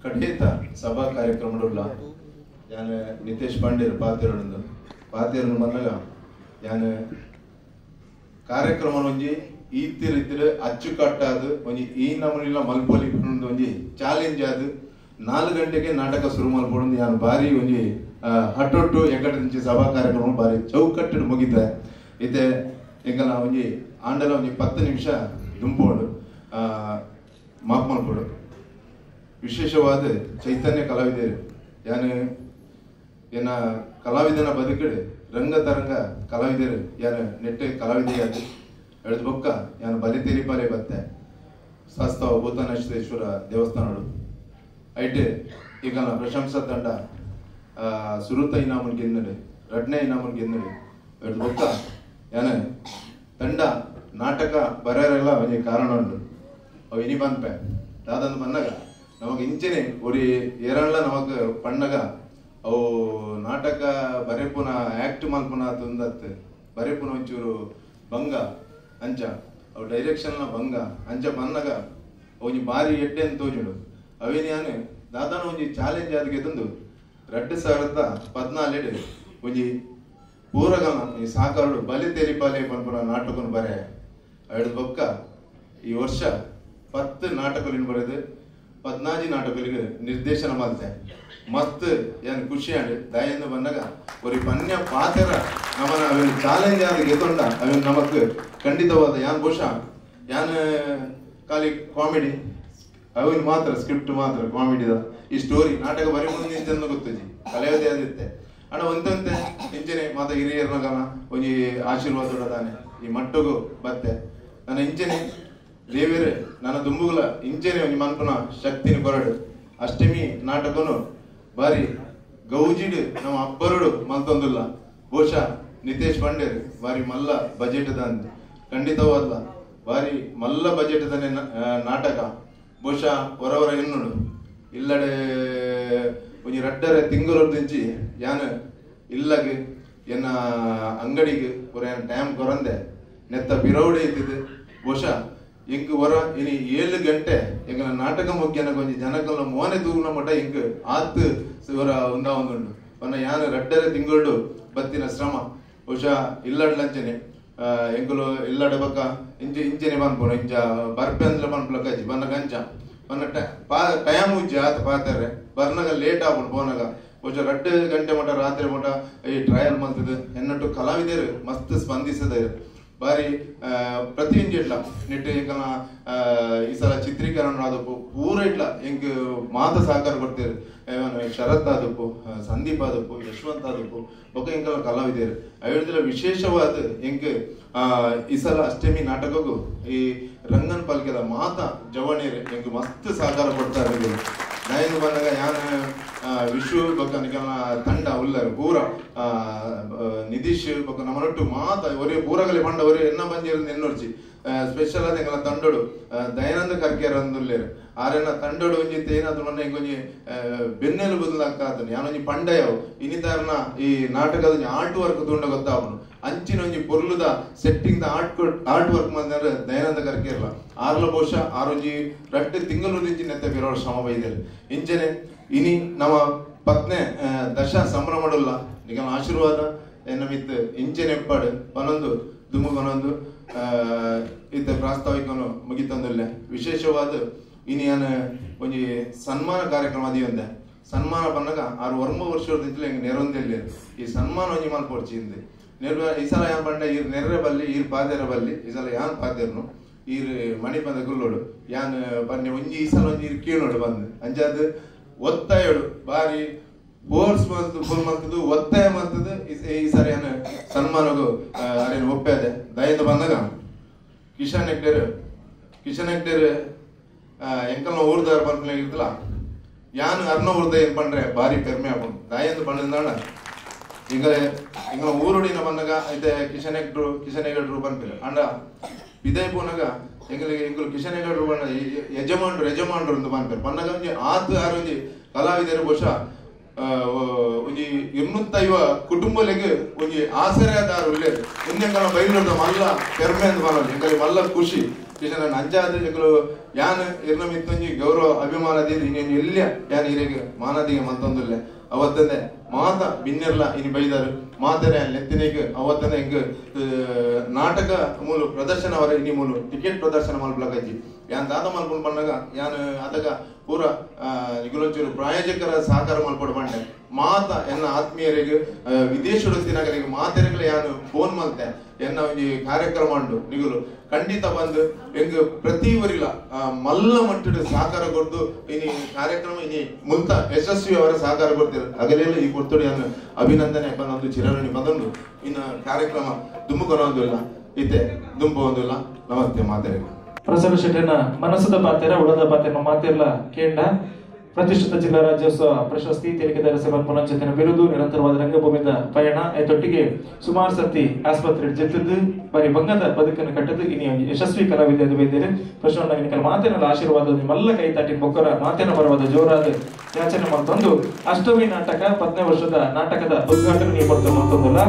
ಕಡೇತ ಸಭಾ ಕಾರ್ಯಕ್ರಮಡುಲ್ಲ ಯಾನ ನಿತೇಶ್ ಪಾಂಡೇರು ಪಾತೆರಡು ಪಾತೆರಡು ಬಂದಾಗ ಯಾನ ಕಾರ್ಯಕ್ರಮ ಒಂಜಿ ಈತಿರಿತಿರು ಅಚ್ಚುಕಟ್ಟಾದು ಒಂಜಿ ಈ ನಮೂನಿಲ ಮಲ್ಪೊಲಿ ಒಂಜಿ ಚಾಲೆಂಜ್ ಆದು 4 ಗಂಟೆಗೆ ನಾಟಕ ಶುರು ಮಲ್ಪೊಡು ಯಾನು ಬಾರಿ ಒಂಜಿ ಹಟ್ಟೊಟ್ಟು ಎಕಟಂಚಿ ಸಭಾ ಕಾರ್ಯಕ್ರಮ ಬಾರಿ ಚೌಕಟ್ಟು ಮುಗಿತ ಇತ್ತೆ ಎಂಕಲ ಒಂಜಿ ಆಂಡಲ ಒಂಜಿ 10 ನಿಮಿಷ ದುಂಪೋಡು ಮಾಪ್ ಮಲ್ಪೊಡು. ವಿಶೇಷವಾದ ಚೈತನ್ಯ ಕಲಾವಿದರು ಯಾನು ಏನ ಕಲಾವಿದನ ಬದುಕಡೆ ರಂಗ ತರಂಗ ಕಲಾವಿದರು ಯಾನು ನೆಟ್ಟೆ ಕಲಾವಿದೆಯಾದ ಎಳ್ದು ಬೊಕ್ಕ ಯಾನು ಬಲಿತೆರಿಪಾಲೆ ಬತ್ತೆ ಶಾಸ್ತಾವ ಭೂತನೇಶ್ವರ ದೇವಸ್ಥಾನಡು ಐಟೆ ಈಗ ಪ್ರಶಂಸಾ ತಂಡ ಸುರುತ ಇನಾಮನ್ ಗೆನ್ನಡೆ ರಡ್ನೇ ಇನಾಮನ್ ಗೆನ್ನಡೆ ಎಳ್ದು ಬೊಕ್ಕ ಯಾನು ತಂಡ ನಾಟಕ ಬರೆಯರೆಲ್ಲ ಒಂಜಿ ಕಾರಣ ಉಂಟು. ಅವು ಇನಿ ಪನ್ಪೆ ದಾದಂದು ಪನ್ನಗ ನಮಕ್ ಇಂಚೆನೆ ಒರಿ ಏರಣ್ಲ ನಮಕ್ ಪಣ್ಣಗ ಅವು ನಾಟಕ ಬರೆಪುನ ಆ್ಯಕ್ಟ್ ಮಲ್ಪುನ ತುಂದತ್ತು ಬರೆಪುನ ಒಂಚೂರು ಭಂಗ ಅಂಚ ಅವು ಡೈರೆಕ್ಷನ್ನ ಭಂಗ ಅಂಚ ಪನ್ನಗ ಒಂಜಿ ಬಾರಿ ಎಡ್ಡೆ ಅಂತ ತೋಜುಂಡು ಅವೇನು ದಾದಾನ ಒಂಜಿ ಚಾಲೆಂಜ್ ಅದಕ್ಕೆ ತಂದು 2014 ಒಂಜಿ ಪೂರಗನ ಈ ಸಾಕಾರುಡು ಬಲಿ ತೆಲಿಪಾಲೆ ಪನ್ಪುನ ನಾಟಕನು ಬರೆ ಐದು ಬೊಕ್ಕ ಈ ವರ್ಷ 10 ನಾಟಕಗಳನ್ನು ಬರೆದು 14 ನಾಟಕಗಳಿಗೆ ನಿರ್ದೇಶನ ಮಾಡ್ತೆ ಮಸ್ತ್ ಏನು ಖುಷಿ ಆಂಡ್ ದಯೆಂದು ಬಂದಾಗ ஒரு ಪನ್ಯ ಪಾತ್ರ ನಮ್ಮನ್ನ ಅವೇನು ಚಾಲೆಂಜ್ ಆದ ಗೆತ್ತೊಂಡ ಅವೇನು ನಮಕ್ ಖಂಡಿತವಾದ ಯಾನ್ ಬಹುಶಃ ಯಾನ್ ಖಾಲಿ ಕಾಮಿಡಿ ಅವೇನು ಮಾತ್ರ ಸ್ಕ್ರಿಪ್ಟ್ ಮಾತ್ರ ಕಾಮಿಡಿದ ಈ ಸ್ಟೋರಿ ನಾಟಕ ಬರೀ ಮುಂದೆ ಇಂಚನ ಗೊತ್ತುಜಿ ಕಲೆಯೋದೇ ಅದಿತ್ತೆ ಅಣ್ಣ ಒಂದಂತೆ ಇಂಚನೆ ಮಾತ ಹಿರಿಯರ್ನಗನ ಒಂಜಿ ಆಶೀರ್ವಾದ ತಾನೆ ಈ ಮಟ್ಟಗೂ ಬತ್ತೆ ನನ್ನ ಇಂಚನೆ ದೇವೇರೆ ನನ್ನ ದುಂಬುಗುಲ ಇಂಚನೆ ಒಂಜಿ ಮನ್ಪುನ ಶಕ್ತಿನ ಕೊರಡು ಅಷ್ಟಮಿ ನಾಟಕನು ಬಾರಿ ಗೌಜಿಡು ನಮ್ಮ ಅಬ್ಬರುಡು ಮಲ್ತೊಂದುಲ್ಲ ಬಹುಶಃ ನಿತೇಶ್ ಪಂಡೇರ್ ಬಾರಿ ಮಲ್ಲ ಬಜೆಟ್ ದಂದ್ ಖಂಡಿತವಾದ ಬಾರಿ ಮಲ್ಲ ಬಜೆಟ್ ದನೆ ನಾಟಕ ಬಹುಶಃ ಹೊರವರ ಎನ್ನುಡು ಇಲ್ಲಡೆ ಒಂಜಿ ರಡ್ಡರೆ ತಿಂಗಳೊಡ್ದಿಂಚಿ ಯಾನ್ ಇಲ್ಲಗ್ ಎನ್ನ ಅಂಗಡಿಗೆ ಹೊರ ಏನ್ ಟೈಮ್ ಕೊರಂದೆ ನೆತ್ತ ಬಿರೌಡೆ ಇದ್ದಿದ್ದು ಬಹುಶಃ ಎಂಕ್ ಹೊರ ಇನಿ 7 ಗಂಟೆ ಎಂಗನ ನಾಟಕ ಮುಖ್ಯನ ಒಂಜಿ ಜನಕಲ್ನ ಮೋನೆ ತೂಗುನ ಮಠ ಎಂಕ್ ಆತ್ ಇವರ ಒಂದುಂಡು ಪನ್ನ ಯಾನ್ ರಡ್ಡರೆ ತಿಂಗಳು ಬತ್ತಿನ ಶ್ರಮ ಬಹುಶಃ ಇಲ್ಲಡ್ಲಂಚನೆ ಎಂಕುಲು ಇಲ್ಲಡೆ ಬಕ್ಕ ಇಂಚೆ ಇಂಚೆನೆ ಪನ್ಪುನು ಇಂಚ ಬರ್ಪೆ ಅಂದ್ಲ ಪನ್ಪುಲ ಕಜ್ಜಿ ಬನ್ನ ಗಂಚ ಬನ್ನ ಟೈಮ್ ಉಜ್ಜಿ ಆತ ಪಾತಾರೆ ಬರ್ನಗ ಲೇಟ್ ಆಪುಂಡು ಪೋನಗ ಬಹುಶಃ 2 ಗಂಟೆ ಮಠ ರಾತ್ರಿ ಮಠ ಈ ಟ್ರಯಲ್ ಮಲ್ತದೆ ಎನ್ನಟ್ಟು ಕಲಾವಿದರು ಮಸ್ತ್ ಸ್ಪಂದಿಸದೆ ಬಾರಿ ಪ್ರತಿಯೊಂಜಿ ಇಟ್ಲ ನೆಟ್ ಎಂಕಲ್ನ ಈ ಸಲ ಚಿತ್ರೀಕರಣ ಆದಪ್ಪು ಪೂರ ಇಟ್ಲ ಎಂಕ್ ಮಾತ ಸಹಕಾರ ಕೊಡ್ತೇವೆ ಶರತ್ ಆದಪ್ಪು ಸಂದೀಪ್ ಆದಪ್ಪು ಯಶವಂತ್ ಆದಪ್ಪು ಬೊಕ್ಕ ಎಂಕಲ್ನ ಕಲಾವಿದರು ಅವಿಡ್ದಿಲ್ಲ ವಿಶೇಷವಾದ ಎಂಕ್ ಈ ಸಲ ಅಷ್ಟಮಿ ನಾಟಕಕ್ಕೂ ಈ ರಂಗನ್ ಪಾಲ್ಕೆದ ಮಾತ ಜವಣೇರು ಎಂಕ್ ಮಸ್ತ್ ಸಹಕಾರ ಕೊಡ್ತಾರೆ. ನಾಯಂದು ಬಂದಾಗ ಯಾನ್ ವಿಶ್ವ ಬೊಕ್ಕ ನಿಕಲ್ನ ತಂಡ ಉಲ್ಲರು ಪೂರ ನಿಧೀಶ್ ಬೊಕ್ಕ ನಮ್ಮನೊಟ್ಟು ಮಾತ ಒರೇ ಪೂರಗಲೆ ಪಂಡ ಒರೇ ಎನ್ನ ಬಂಜೇರು ಎನ್ನೊರ್ಚಿ ಸ್ಪೆಷಲ್ ಆದ ಎಂಕಲ್ನ ತಂಡೋಡು ದಯಾನಂದ ಕರ್ಕೇರ್ ಅಂದುಲ್ಲೇರು ಆರೆನ ತಂಡೋಡು ಒಂಜಿ ಏನಾದ್ರು ಮೊನ್ನೆ ಎಂಕೊಂಜಿ ಬೆನ್ನೆಲು ಬದಲಾಗ್ತಾತನು ಯಾನೊಂಜಿ ಪಂಡಯವು ಇನಿತಾರನ ಈ ನಾಟಕದ ಒಂಜಿ ಆರ್ಟ್ ವರ್ಕ್ ತೂಂಡ ಗೊತ್ತಾಪುನು ಅಂಚಿನ ಒಂಜಿ ಪೊರ್ಲುದ setting the art work ಮಂದ್ರೆ Dayananda ಕರ್ಕೇರ್ಲ ಆರ್ಲ ಬಹುಶಃ ಆರೊಂಜಿ 2 ತಿಂಗಳು ನಿಂಚಿ ನೆತ್ತ ಬಿರೋಳು ಶ್ರಮ ಬೈದರು ಇಂಚನೆ ಇನಿ ನಮ್ಮ ಪತ್ನೆ ದಶ ಸಂಭ್ರಮಡುಲ್ಲ ನಿಗನ ಆಶೀರ್ವಾದ ಎನ್ನ ಮಿತ್ ಇಂಚನೆ ಎಪ್ಪಾಡು ಪನೊಂದು ದುಮ್ಮು ಪನೊಂದು ಇತ್ತ ಪ್ರಾಸ್ತಾವಿಕನು ಮುಗಿತಂದುಲ್ಲೆ ವಿಶೇಷವಾದ ಇನಿ ಯಾನ್ ಒಂಜಿ ಸನ್ಮಾನ ಕಾರ್ಯಕ್ರಮ ಅದಿಯೊಂದೆ ಸನ್ಮಾನ ಪನ್ನಗ 6 ವರ್ಷದಿಂದಲೇ ಎಂಕ್ ನೆರೊಂದೆಲ್ಲೆ ಈ ಸನ್ಮಾನ ಒಂಜಿ ಮಲ್ಪೊಡ್ಚಿ ಇಂದ್ ನೆರ್ವ ಈ ಸಲ ಯಾನ್ ಪಂಡ ಈರ್ ನೆರ್ರೆ ಬಲ್ಲಿ ಈರ್ ಪಾತೆರ ಬಲ್ಲಿ ಈ ಸಲ ಯಾನ್ ಪಾತೆರ್ನು ಈರ್ ಮಣಿ ಪಂದ ಕುಲ್ಲೋಡು ಯಾನ್ ಪನ್ನೆ ಒಂಜಿ ಈ ಸಲ ಒಂಜಿ ಈರ್ ಕೀಳೋಡು ಬಂದು ಅಂಚಾದ್ ಒತ್ತಾಯೋಡು ಬಾರಿ ಫೋರ್ಸ್ ಮಲ್ತು ಫುಲ್ ಮಲ್ತದು ಒತ್ತಾಯ ಮಲ್ತದು ಈ ಸಾರಿ ಯಾನ್ ಸನ್ಮಾನಗು ಅರೇನು ಒಪ್ಪಾದೆ ದಯದ ಬಂದಾಗ ಕಿಶನ್ ಹೆಗ್ಡೇರ್ ಎಂಕಲ್ನ ಊರ್ದಾರ ಪನ್ಪುನ ಇರ್ತಲ್ಲ ಯಾನ್ ಅರ್ನ ಊರ್ದ ಏನ್ ಪಂಡ್ರೆ ಬಾರಿ ಪೆರ್ಮೆ ಆಪುಂಡು ದಯಂದು ಪಂಡಂದಾಣ ಈಗ ಎಂಕಲ್ನ ಊರುಡಿನ ಬಂದಾಗ ಐತೆ ಕಿಶನ್ ಹೆಗ್ಡರು ಪನ್ಪಿಲ್ಲ ಅಂಡ ಪಿದೈ ಪೋನಾಗ ಎಂಕಲಿಗೆ ಎಂಕುಲು ಕಿಶನ್ ಹೆಗ್ಡರು ಪಂಡ ಯಜಮಾನ್ರು ಅಂತ ಪನ್ಪೇರು ಪನ್ನಗ ಒಂಜಿ ಆತ್ ಆರು ಒಂಜಿ ಕಲಾವಿದರು ಬಹುಶಃ ಒಂಜಿ 250 ಕುಟುಂಬಲೆಗ್ ಒಂಜಿ ಆಸರೆದಾರ ಉಲ್ಲೇರು ಇಂದೆಂಕಲ್ನ ಬೈಲೂರ್ದ ಮಲ್ಲ ಪೆರ್ಮೆ ಅಂತ ಪನೊಲಿ ಎಂಕಲಿ ಮಲ್ಲ ಖುಷಿ ಕಿಶನ್ ಅಂಚಾದ್ ಎಂಕುಲು ಯಾನ್ ಇರ್ನ ಮಿತ್ತೊಂಜಿ ಗೌರವ ಅಭಿಮಾನ ದೀದ್ ಇನ್ನೇನು ಎಲ್ಲಿಯ ಯಾನ್ ಇರೆಗ್ ಮಾನದಿಗೆ ಮಲ್ತೊಂದುಲ್ಲೆ ಅವತ್ತಂದೆ ಮಾತ ಬಿನ್ನೆರ್ಲ ಇನಿ ಬೈದಾರು ಮಾತರೆ ಲೆತ್ತಿನಿಗ್ ಅವತ್ತಂದೆ ಎಂಕ್ ನಾಟಕ ಮೂಲು ಪ್ರದರ್ಶನ ಅವರ ಇನಿ ಮೂಲು ಟಿಕೆಟ್ ಪ್ರದರ್ಶನ ಮಲ್ಪಲಕಜ್ಜಿ ಯಾನ್ ದಾದ ಮಲ್ಪುಂಡು ಪನ್ನಗ ಯಾನ್ ಅದಗ ಪೂರ ಇಗುಲೊಂಚೂರು ಪ್ರಾಯೋಜಕರ ಸಹಕಾರ ಮಲ್ಪೊಡು ಪಂಡೆ ಮಾತ ಎನ್ನ ಆತ್ಮೀಯರಿಗೆ ವಿದೇಶದ ಮಾತೆರೆಗಳ ಯಾನು ಫೋನ್ ಮಲ್ತೆ ಎನ್ನ ಒಂಜಿ ಕಾರ್ಯಕ್ರಮ ಉಂಡು ನಿಗುಲು ಖಂಡಿತ ಬಂದು ಎಂಗ್ ಪ್ರತಿ ಊರಿಲ ಮಲ್ಲ ಮಟ್ಟದ ಸಹಕಾರ ಕೊಡ್ದು ಇನಿ ಕಾರ್ಯಕ್ರಮ ಇನಿ ಮುಲ್ತ ಯಶಸ್ವಿ ಅವರ ಸಹಕಾರ ಕೊಡ್ತೀರ ಅಗಲೆಲ್ಲ ಈ ಕೊಡ್ತೋಡಿ ಯಾನು ಅಭಿನಂದನೆ ಬಂದೊಂದು ಚಿರರಣಿ ಬಂದೊಂದು ಇನ್ನು ಕಾರ್ಯಕ್ರಮ ದುಮ್ಮುಕೊನೊಂದಿಲ್ಲ ಇತ್ತೆ ದುಂಬು ಒಂದಿಲ್ಲ. ನಮಸ್ತೆ ಮಾತೆರೆಗೆ. ಪ್ರಸನ್ನ ಶೆಟ್ಟಿನ ಮನಸ್ಸದ ಪಾತೆರ ಉಡದ ಪಾತೆರ ಮಾತೆರ್ಲ ಕೇಂಡ. ಪ್ರತಿಷ್ಠಿತ ಜಿಲ್ಲಾ ರಾಜ್ಯೋತ್ಸವ ಪ್ರಶಸ್ತಿ ತೆಲಿಕೆದಾರ ಸೇವಾ ಪುನಂಚತನ ಬಿರುದು ನಿರಂತರವಾದ ರಂಗಭೂಮಿದ ಪಯಣ ಐತೊಟ್ಟಿಗೆ ಸುಮಾರು ಸತಿ ಆಸ್ಪತ್ರೆ ಜೆತ್ತದ್ದು ಬಾರಿ ಬಂಗದ ಬದುಕನ್ನು ಕಟ್ಟದು ಇನಿ ಯಶಸ್ವಿ ಕಲಾವಿದ ವೈದ್ಯರು ಪ್ರಶ್ನೆ ಮಾತಿನ ಆಶೀರ್ವಾದ ನಿಮ್ಮೆಲ್ಲ ಕೈ ತಾಟಿ ಬೊಕ್ಕರ ಮಾತಿನ ಪರವಾದ ಜೋರಾದ ಯಾಚನೆ ಮಾಡ್ತಂದು ಅಷ್ಟಮಿ ನಾಟಕ 10ನೇ ವರ್ಷದ ನಾಟಕದ ಉದ್ಘಾಟನೆ ನೀವು ಕೊಡ್ತಾ ಮಾಡ್ತಂದಲ್ಲ.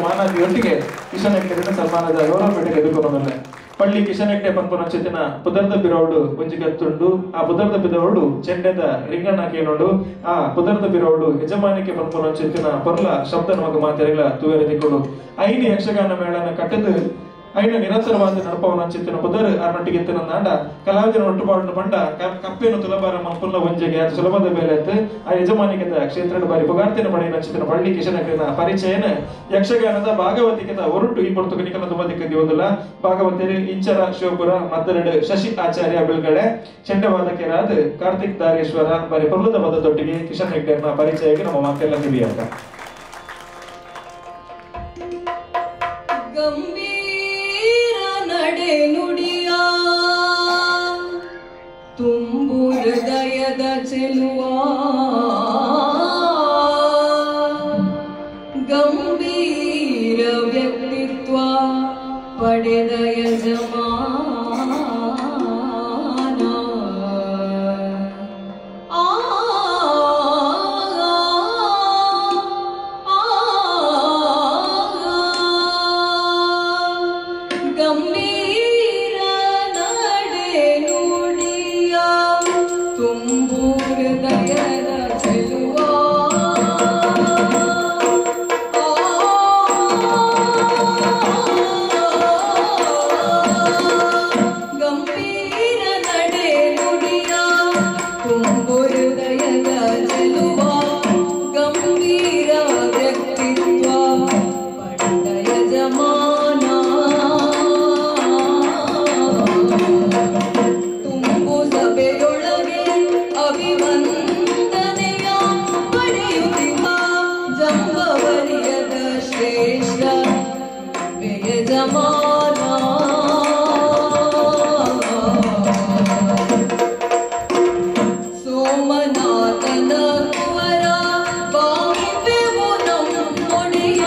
ಮಾನಾದಿಯೊಟ್ಟಿಗೆ ಕಿಶನ್ ಹೆಗ್ಡೆ ಸನ್ಮಾನದ ಗೌರವ ಪೇಟೆಗೆ ಎದುರ್ಕೊಂಡು ಪಳ್ಳಿ ಕಿಶನ್ ಹೆಗ್ಡೆ ಪನ್ಪುನಂಚಿತ್ತಿನ ಪುದರ್ದ ಬಿರೌಡು ಒಂಜಿಗತ್ತುಂಡು ಆ ಪುದರ್ದ ಬಿರೌಡು ಚೆಂಡೆದ ರಿಂಗಣ್ಣ ಕೇನುಂಡು ಆ ಪುದರ್ದ ಬಿರೌಡು ಯಜಮಾನಿಕೆ ಪನ್ಪುನಂಚಿತ್ತಿನ ಪೊರ್ಲ ಶಬ್ದ ನಮಗ ಮಾತೆರೆಗಳ ತೂವೆರೆ ದಿಕ್ಕುಡು ಐನಿ ಯಕ್ಷಗಾನ ಮೇಳನ ಕಟ್ಟದು ಐನ ನಿರಂತರವಾದ ನಡಪವನಂಚಿತ್ತಿನ ಪುದರ್ ಆರ್ನೊಟ್ಟಿಗೆ ಎತ್ತಿನ ಕಲಾವಿದನ ಒಟ್ಟುಪಾಡನ್ನು ಪಂಡ ಕಪ್ಪೇನು ತುಲಬಾರ ಮಲ್ಪುಲ್ಲ ಒಂಜೆಗೆ ಅದು ಸುಲಭದ ಬೇಲೆ ಎತ್ತು ಆ ಯಜಮಾನಿಕೆದ ಕ್ಷೇತ್ರದ ಬಾರಿ ಪುಗಾರ್ತಿನ ಪಡೆಯನಂಚಿತ್ತಿನ ಪಳ್ಳಿ ಕಿಶನಕನ ಪರಿಚಯನ ಯಕ್ಷಗಾನದ ಭಾಗವತಿಕೆದ ಒರಟು ಈ ಪೊರ್ತುಗು ನಿಕಲ ತುಂಬದಿಕ್ಕ ದಿವೊಂದುಲ್ಲ ಭಾಗವತರು ಇಂಚರ ಶಿವಪುರ ಮದ್ದರೆಡು ಶಶಿ ಆಚಾರ್ಯ ಬಿಳ್ಗಡೆ ಚೆಂಡವಾದಕರಾದ ಕಾರ್ತಿಕ್ ದಾರೇಶ್ವರ ಬಾರಿ ಪೊರ್ಲದ ಪದದೊಟ್ಟಿಗೆ ಕಿಶನ್ ಹೆಗ್ಡೆನ ಪರಿಚಯಕ್ಕೆ ನಮ್ಮ ಮಾತೆಲ್ಲ ಕಿವಿಯಾಗ. ನುಡಿಯ ತುಂಬು ಹೃದಯದ ಚೆಲುವ ಗಂಭೀರ ವ್ಯಕ್ತಿತ್ವ ಪಡೆದ ಯಜಮಾನ ಆ ಗಂಭೀರ ಹೃದಯದ ಚೆಲುವ ಗಂಭೀರ ನಡೆ ನುಡಿಯ ತುಂಬು ಹೃದಯದ ಚೆಲುವ ಗಂಭೀರ ವ್ಯಕ್ತಿತ್ವ ಪಡೆದ ಯಜಮಾನ ತುಂಬು ಸಭೆಯೊಳಗೆ ಅಭಿವಂದನೆಯ ಪಡೆಯುತ್ತಿದ್ದ ಜಂಬವರಿಯದ ಶ್ರೇಷ್ಠ ಯಜಮಾನ ಸೋಮನಾಥನ ಕುವರ ಬಾಹಿವೆವು ನಮ್ಮೊಡೆಯ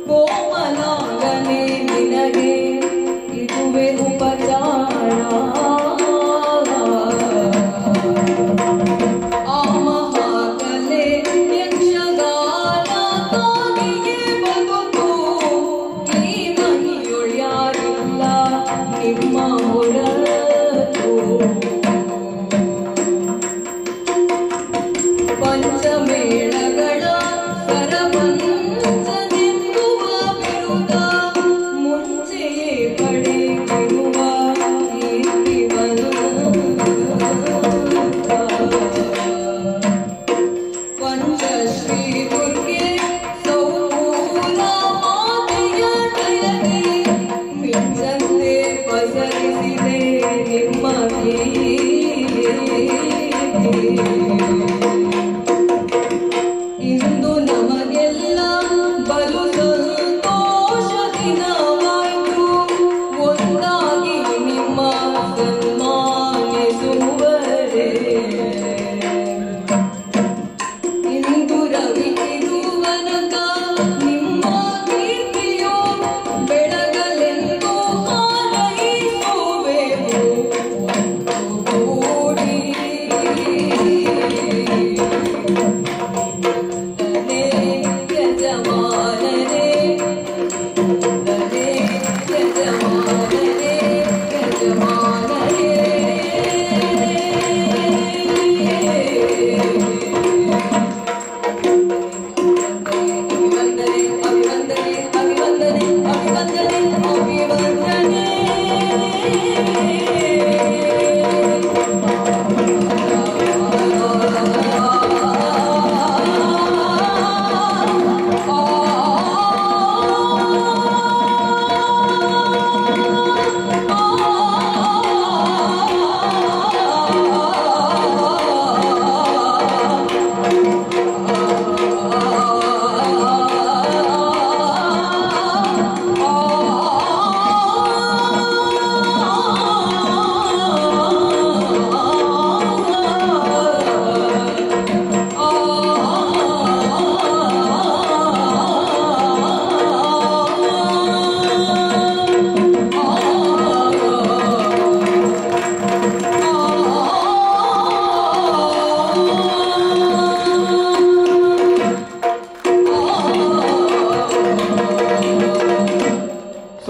ಕೋಮಲಾಗನೆ ನಿನಗೆ ಇದುವೆ ಉಪಚಾರ ಆ ಮಹಾಕಲೆ ಯಕ್ಷಗಾನ ತಾಗಿಯೇ ಬದುಕು ಈ ಮಹಿಯೊಳ್ಯಾರಿಲ್ಲ ನಿಮ್ಮ ಹೊರತು ಪಂಚಮೇಳಗಳ ಸರಪಂಚನೆಂಬುವ ಬಿರುದ ಮುಂಚೆಯೇ ಪಡೆದಿರುವ ಕೀರ್ತಿ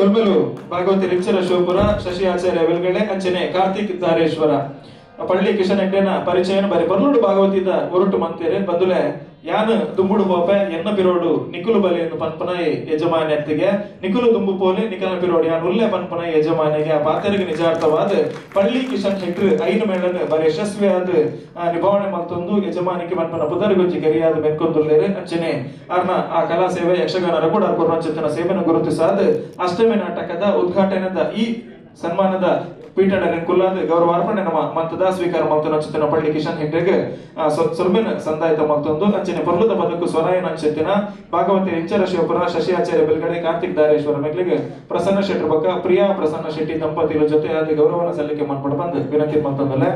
ಸೊಲ್ಮೆಲು ಭಾಗವತಿ ರಿಚ್ಚರ ಶಿವಪುರ, ಶಶಿ ಆಚಾರ್ಯ ವೆಲ್ಗಡೆ, ಅಂಚನೆ ಕಾರ್ತಿಕ್ ಧಾರೇಶ್ವರ ಪಳ್ಳಿ ಕಿಶನ್ ಹೆಗ್ಡೆನ ಪರಿಚಯನ ಬರಿ ಬರ್ಲುಡು ಭಾಗವತಿದ ಒರಟು ಮಂತೇರೆ ಬಂದುಲೆ ಯಾನು ದುಂಬುಡು ಪೋಪೆ ಎನ್ನ ಪಿರೋಡು ನಿಕುಲು ಬಲಿ ಎಂದು ಪನ್ಪನ ಯಜಮಾನ್ಯತ್ತಿಗೆ ನಿಕುಲು ದುಂಬು ಪೋಲೆ ನಿಕಲ ಪಿರೋಡು ಯಾನ್ ಉಲ್ಲೆ ಪನ್ಪನ ಯಜಮಾನಿಗೆ ಆ ಪಾತೆರಿಗೆ ನಿಜಾರ್ಥವಾದ ಪಳ್ಳಿ ಕಿಶನ್ ಹೆಗ್ಡೆ 5 ಮೇಳನ್ನು ಬರಿ ಯಶಸ್ವಿಯಾದ ನಿಭಾವಣೆ ಮಲ್ತೊಂದು ಯಜಮಾನಿಗೆ ಪನ್ಪನ ಪುದರುಗೊಂಜಿ ಗರಿಯಾದ ಮೆನ್ಕೊಂದುಲ್ಲೇರೆ ಅಂಚನೆ ಅರ್ನ ಆ ಕಲಾ ಸೇವೆ ಯಕ್ಷಗಾನರ ಕೂಡ ಕೊರ್ವಂಚಿತನ ಸೇವೆಯನ್ನು ಗುರುತಿಸಾದ ಅಷ್ಟಮಿ ನಾಟಕದ ಉದ್ಘಾಟನೆದ ಈ ಸನ್ಮಾನದ ಪೀಠದ ಕುಲ್ಲಾದ ಗೌರವಾರ್ಪಣೆ ನಮ್ಮ ಮಂತದ ಸ್ವೀಕಾರ ಮಲ್ತನ ಅಂಚಿತನ ಪಳ್ಳಿ ಕಿಶನ್ ಹೆಗ್ಡೆಗೆ ಸೊಲ್ಮೆನ ಸಂದಾಯಿತ ಮಲ್ತೊಂದು ಅಂಚನೆ ಪರ್ಲದ ಪದಕ್ಕೂ ಸ್ವರಾಯನ ಅಂಚಿತಿನ ಭಾಗವತಿ ಇಂಚರ ಶಿವಪುರ, ಶಶಿ ಆಚಾರ್ಯ ಬೆಲ್ಗಡೆ, ಕಾರ್ತಿಕ್ ಧಾರೇಶ್ವರ ಮೆಗ್ಲಿಗೆ ಪ್ರಸನ್ನ ಶೆಟ್ಟರ್ ಬೊಕ್ಕ ಪ್ರಿಯಾ ಪ್ರಸನ್ನ ಶೆಟ್ಟಿ ದಂಪತಿಗಳ ಜೊತೆ ಆದ ಗೌರವನ ಸಲ್ಲಿಕೆ ಮನ್ಪಡ ಬಂದು ವಿನಂತಿ ಮಲ್ತೊಂದಲೆ.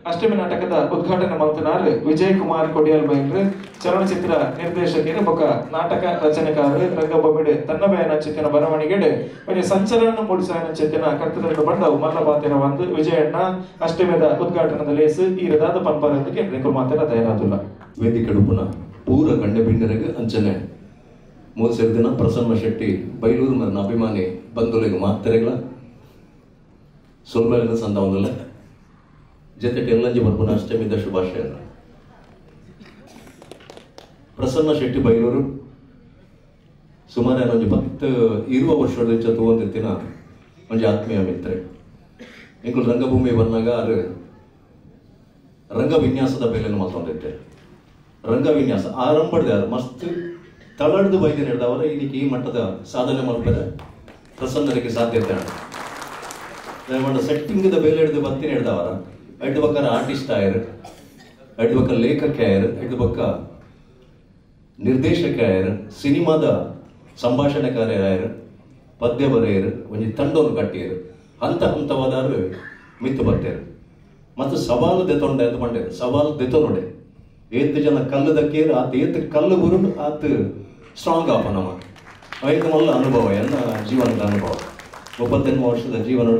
ಅಷ್ಟಮಿ ನಾಟಕದ ಉದ್ಘಾಟನೆ ಮಲ್ತನಾರ್ ವಿಜಯ್ ಕುಮಾರ್ ಕೊಡಿಯಲ್ ಬೈಲ್ರು, ಚಲನಚಿತ್ರ ನಿರ್ದೇಶಕರು ಬೊಕ್ಕ ನಾಟಕ ರಚನೆಕಾರರು, ರಂಗಭೂಮಿಡು ತನ್ನ ಬಯನ ಚಿತ್ತಿನ ಬರವಣಿಗೆಡು ಒಂಜಿ ಸಂಚಲನ ಮೂಡಿಸಾಯನ ಚಿತ್ತಿನ ಕರ್ತವ್ಯ ಬಂಡವು ಮಲ್ಲ ಪಾತಿರ ಒಂದು ವಿಜಯಣ್ಣ ಅಷ್ಟಮಿದ ಉದ್ಘಾಟನದ ಲೇಸು ಈ ರದಾದ ಪನ್ಪರದಕ್ಕೆ ಮಾತ್ರ ತಯಾರಾದುಲ್ಲ. ವೇದಿಕೆ ಪುನಃ ಪೂರ ಗಂಡೆ ಬಿಂಡರಿಗೆ ಅಂಚನೆ ಮೂರು ದಿನ ಪ್ರಸನ್ನ ಶೆಟ್ಟಿ ಬೈಲೂರು ಮರನ ಅಭಿಮಾನಿ ಬಂಧುಗಳಿಗೆ ಮಾತ್ರೆಗಳ ಸೊಲ್ಮೆಲಿನ ಸಂದವನಲ್ಲ ಜೊತೆಗೆ ಎಲ್ಲಂಜಿ ಬರ್ಪುನ ಅಷ್ಟಮಿದ ಶುಭಾಶಯ. ಪ್ರಸನ್ನ ಶೆಟ್ಟಿ ಬೈಲೂರು ಸುಮಾರು ಒಂಜಿ 10 ವರ್ಷದ ತೂವೊಂದಿತ್ತಿನ ಒಂಜಿ ಆತ್ಮೀಯ ಮಿತ್ರೆ. ಎಂಕುಲು ರಂಗಭೂಮಿ ಬಂದಾಗ ಅದು ರಂಗವಿನ್ಯಾಸದ ಬೇಲೆಯನ್ನು ಮಲ್ತೊಂದಿತ್ತೆ. ರಂಗವಿನ್ಯಾಸ ಆರಂಭದ ಮಸ್ತ್ ತಳಡ್ದು ಬೈದು ನಡೆದವರ ಇನ್ನಿಕ್ಕೆ ಈ ಮಟ್ಟದ ಸಾಧನೆ ಮಲ್ಪರೆ ಪ್ರಸನ್ನರಿಗೆ ಸಾಧ್ಯತೆ. ಸೆಟ್ಟಿಂಗ್ದ ಬೇಲೆ ಹಿಡಿದು ಬತ್ತಿ ಹಿಡ್ದವರ ಐದು ಬಕ್ಕ ಆರ್ಟಿಸ್ಟ್ ಆಯರು, ಐದು ಬಕ್ಕ ಲೇಖಕ ಆಯರು, ಐದು ಬಕ್ಕ ನಿರ್ದೇಶಕ ಆಯರು, ಸಿನಿಮಾದ ಸಂಭಾಷಣೆಕಾರ್ಯರಾಯರು, ಪದ್ಯ ಬರೆಯರು, ಒಂಜಿ ತಂಡವನ್ನು ಕಟ್ಟಿಯರು, ಹಂತ ಹಂತವಾದಾರು ಮಿತ್ತು ಬರ್ತೇರು. ಮತ್ತು ಸವಾಲು ದೆತೊಂಡೆ ಅಂತ ಪಂಡೇರು, ಸವಾಲು ದೆತೊನೊಡೆ ಏತ್ ಜನ ಕಲ್ಲು ದಕ್ಕೇರು ಆತ ಏತ್ ಕಲ್ಲು ಬುರುಡು ಆತ ಸ್ಟ್ರಾಂಗ್ ಆಪ ನಮ್ಮ ಐದು ಮಲ್ಲ ಅನುಭವ, ಎಲ್ಲ ಜೀವನದ ಅನುಭವ. 38 ವರ್ಷದ ಜೀವನ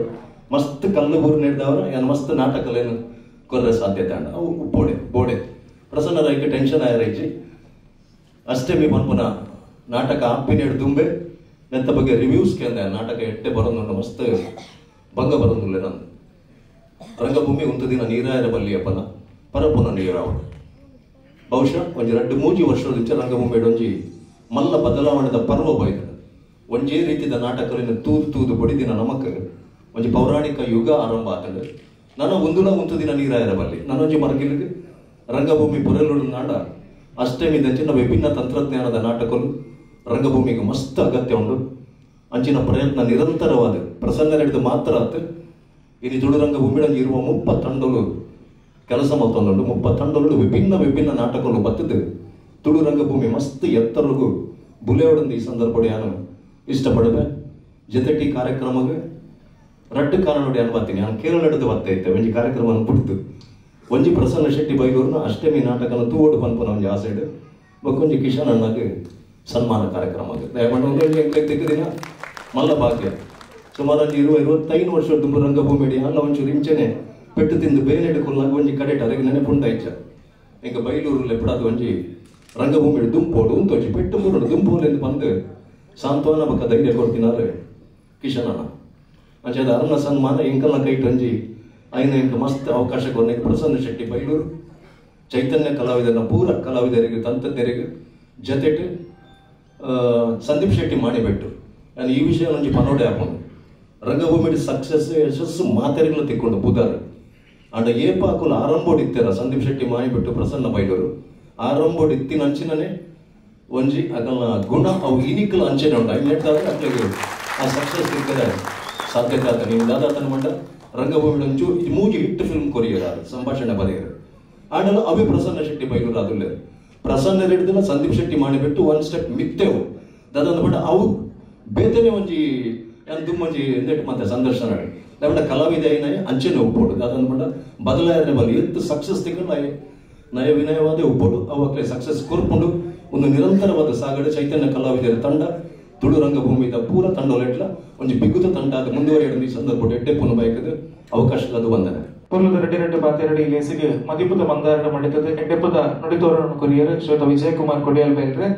ಮಸ್ತ್ ಕಲ್ಲು ಬೂರು ನೀಡಿದವರು ಏನು ಮಸ್ತ್ ನಾಟಕಲೇನು ಕೊರ್ರೆ ಸಾಧ್ಯತೆ ಅಂಡ ಅವು ಬೋಡೆ ಬೋಡೆ ಪ್ರಸನ್ನ ರೈಕೆ ಟೆನ್ಷನ್ ಆಯರೈಚಿ ಅಷ್ಟಮಿ ಪನ್ಪುನ ನಾಟಕ ಆಪಿನೇಡು ದುಂಬೆ ನೆತ್ತ ಬಗ್ಗೆ ರಿವ್ಯೂಸ್ ಕೇಂದ್ರ ನಾಟಕ ಎಟ್ಟೆ ಬರೋದು ಮಸ್ತ್ ಭಂಗ ಬರೋದಿಲ್ಲ. ನಾನು ರಂಗಭೂಮಿ ಒಂದು ದಿನ ನೀರಾಯರ ಬಲ್ಲಿಯಪ್ಪನ ಪರಪುನ ನೀರಾವ ಬಹುಶಃ ಒಂಜಿ 2-3 ವರ್ಷದ ರಂಗಭೂಮಿ ಒಂಜಿ ಮಲ್ಲ ಬದಲಾವಣೆದ ಪರ್ವ ಬೈದ ಒಂಜೇ ರೀತಿಯ ನಾಟಕಗಳನ್ನು ತೂದು ತೂದು ಬಡಿದಿನ ನಮಕ್ ಒಂಜಿ ಪೌರಾಣಿಕ ಯುಗ ಆರಂಭ ಆತಂಡು. ನಾನು ಒಂದುಲ ಒಂದು ದಿನ ನೀರಾಯರ ಬಲ್ಲಿ ನಾನೊಂಜಿ ಮರ್ಗಿಲಿಗೆ ರಂಗಭೂಮಿ ಪೊರೆಲುಡು ನಾಡ ಅಷ್ಟಮಿದಂಚಿನ ವಿಭಿನ್ನ ತಂತ್ರಜ್ಞಾನದ ನಾಟಕಲು ರಂಗಭೂಮಿಗೆ ಮಸ್ತ್ ಅಗತ್ಯ ಉಂಡು. ಅಂಚಿನ ಪ್ರಯತ್ನ ನಿರಂತರವಾದ ಪ್ರಸನ್ನ ಹಿಡಿದು ಮಾತ್ರ ಆತು. ಇಲ್ಲಿ ತುಳು ರಂಗಭೂಮಿ ಇರುವ 30 ತಂಡಲು ಕೆಲಸ ಮಲ್ತೊಂದುಂಡು. 30 ತಂಡಲು ವಿಭಿನ್ನ ವಿಭಿನ್ನ ನಾಟಕಗಳು ಬತ್ತಿದ್ದು ತುಳು ರಂಗಭೂಮಿ ಮಸ್ತ್ ಎತ್ತರಗೂ ಬುಲೆಯೋಡಂದು ಈ ಸಂದರ್ಭ ನಾನು ಇಷ್ಟಪಡುವೆ. ಜೊತೆಗೆ ಈ ಕಾರ್ಯಕ್ರಮಕ್ಕೆ ರಡ್ಡು ಕಾರಣ ನೋಡಿ ಅನ್ಬತ್ತೀನಿ. ನಾನು ಕೇರಳ ಹಿಡಿದು ಬರ್ತಾ ಇದ್ದೆ ಒಂಜಿ ಕಾರ್ಯಕ್ರಮವನ್ನು ಬಿಡ್ತು ಒಂಜಿ ಪ್ರಸನ್ನ ಶೆಟ್ಟಿ ಬೈಲೂರ್ನ ಅಷ್ಟಮಿ ನಾಟಕನ ತೂವೋಡು ಪನ್ಪುನ ಒಂಜಿ ಆಸೆಡ್ ಬೊಕ್ಕೊಂಜಿ ಕಿಶನ್ ಅಣ್ಣಗೆ ಸನ್ಮಾನ ಕಾರ್ಯಕ್ರಮ ದಿನ ಮಲ್ಲ ಭಾಗ್ಯ. ಸುಮಾರು 25 ವರ್ಷ ದುಂಬು ರಂಗಭೂಮಿ ಅಲ್ಲ ಒಂಚೂರು ಇಂಚನೆ ಪೆಟ್ಟು ತಿಂದು ಬೇನೆಡು ಕೊಲ್ಲಾಗ ಒಂಜಿ ಕಡೆಟ್ ಅರೆಗೆ ನೆನಪುಂಡ ಇಚ್ಚ ಎಂಕ ಬೈಲೂರು ಲೆಪ್ಪಡಾದ ಒಂಜಿ ರಂಗಭೂಮಿ ದುಂಪೋಡು ಉಂತೊಂಜಿ ಪೆಟ್ಟು ಮೂರು ದುಂಪೋಲೆಂದು ಬಂದು ಸಾಂತ್ವನ ಬೊಕ್ಕ ಧೈರ್ಯ ಕೊಡ್ತಿನಾರು ಕಿಶನ್ ಅಣ್ಣ. ಅಂಚಾದ ಅರುಣ ಸನ್ಮಾನ ಎಂಕಲ್ನ ಕೈಟ್ ಒಂಜಿ ಐನ ಎಂಕ ಮಸ್ತ್ ಅವಕಾಶ ಕೊರ್ನ ಪ್ರಸನ್ನ ಶೆಟ್ಟಿ ಬೈಲೂರು ಚೈತನ್ಯ ಕಲಾವಿದರನ್ನ ಪೂರ ಕಲಾವಿದರಿಗೆ ತಂತ್ರಜ್ಞರಿಗೆ ಜೊತೆಟ್ ಸಂದೀಪ್ ಶೆಟ್ಟಿ ಮಾಡಿಬಿಟ್ಟು ನಾನು ಈ ವಿಷಯ ಒಂಜಿ ಪನೋಡೆ ಹಾಕೊಂಡು ರಂಗಭೂಮಿ ಸಕ್ಸಸ್ ಯಶಸ್ಸು ಮಾತೆರೆಗಳು ತಿಕ್ಕೊಂಡು ಬುಧಾರು ಅಂಡ ಏಪಾಕುಲು ಆರಂಭೋಡಿತ್ತರ ಸಂದೀಪ್ ಶೆಟ್ಟಿ ಮಾಡಿಬಿಟ್ಟು ಪ್ರಸನ್ನ ಬೈಲೂರು ಆರಂಭೋಡಿತ್ತಿನ ಅಂಚಿನನೆ ಒಂಜಿ ಅಗಲ್ನ ಗುಣ ಅವು ಇನಿಕಲ್ ಅಂಚನೆ ಉಂಟು ಐದು ನೆಟ್ಟಾದ್ರೆ ಅಕ್ಲಿಗೆ ಆ ಸಕ್ಸಸ್ ತಿಕ್ಕರೆ ಸಾಧ್ಯತೆ ಆತ. ನೀವು ದಾದಾತನ ಮಂಡ ರಂಗಭೂಮಿ ಒಂಚು ಇದು ಮೂಜಿ ಹಿಟ್ಟು ಫಿಲ್ಮ್ ಕೊರಿಯರ್ ಸಂಭಾಷಣೆ ಬರೆಯರು ಆಂಡಲ ಅವೇ ಪ್ರಸನ್ನ ಶೆಟ್ಟಿ ಬೈಲೂರು ಅದುಲ್ಲೇರು ಪ್ರಸನ್ನ ಹಿಡಿದಿಲ್ಲ ಸಂದೀಪ್ ಶೆಟ್ಟಿ ಮಾಡಿಬಿಟ್ಟು ಒನ್ ಸ್ಟೆಪ್ ಮಿತ್ತೇವು ದಾದಂದ ಬಟ್ ಅವು ಬೇತನೆ ಒಂಜಿ ದುಮ್ಮಂಜಿ ಎಂದೆಟ್ಟು ಮತ್ತೆ ಸಂದರ್ಶನ ದಾಂಡ ಕಲಾವಿದ ಏನ ಅಂಚೆನೆ ಒಪ್ಪೋಡು ದಾದಂದ ಬಟ್ ಬದಲಾವಣೆ ಬಲ್ಲಿ ಎತ್ತು ಸಕ್ಸಸ್ ತಿಕ್ಕೊಂಡು ನಯ ವಿನಯವಾದ ಒಪ್ಪೋಡು ಅವಾಗಲೇ ಸಕ್ಸಸ್ ಕೊರ್ಕೊಂಡು ಒಂದು ನಿರಂತರವಾದ ಸಾಗಡೆ ಚೈತನ್ಯ ಕಲಾವಿದರ ತಂಡ ತುಳು ರಂಗಭೂಮಿದ ಪೂರ ತಂಡೊಲೆಟ್ಲ ಒಂಜಿ ಬಿಗುತ ತಂಡ ಅದು ಮುಂದುವರಿಯడం ಈ ಸಂದರ್ಭ ಎಡ್ಡೆ ಪುನಃ ಬಯಕದ ಅವಕಾಶದ ವಂದನೆ. ಪೊರ್ಲುದ ರೆಡ್ಡಿ ರೆಡ್ಡಿ ಬಾತೆರಡಿ ಲೇಸಿಗೆ ಮದಿಪುದ ಮಂದಾರಣ ಮಡಿತದ ಎಡ್ಡೆಪ್ಪದ ನುಡಿತೋರಣ ಕೊರಿಯರ್ ಶ್ವೇತ ವಿಜಯ್ ಕುಮಾರ್ ಕೊಡಿಯಲ್ ಬೈಲ್ರೆ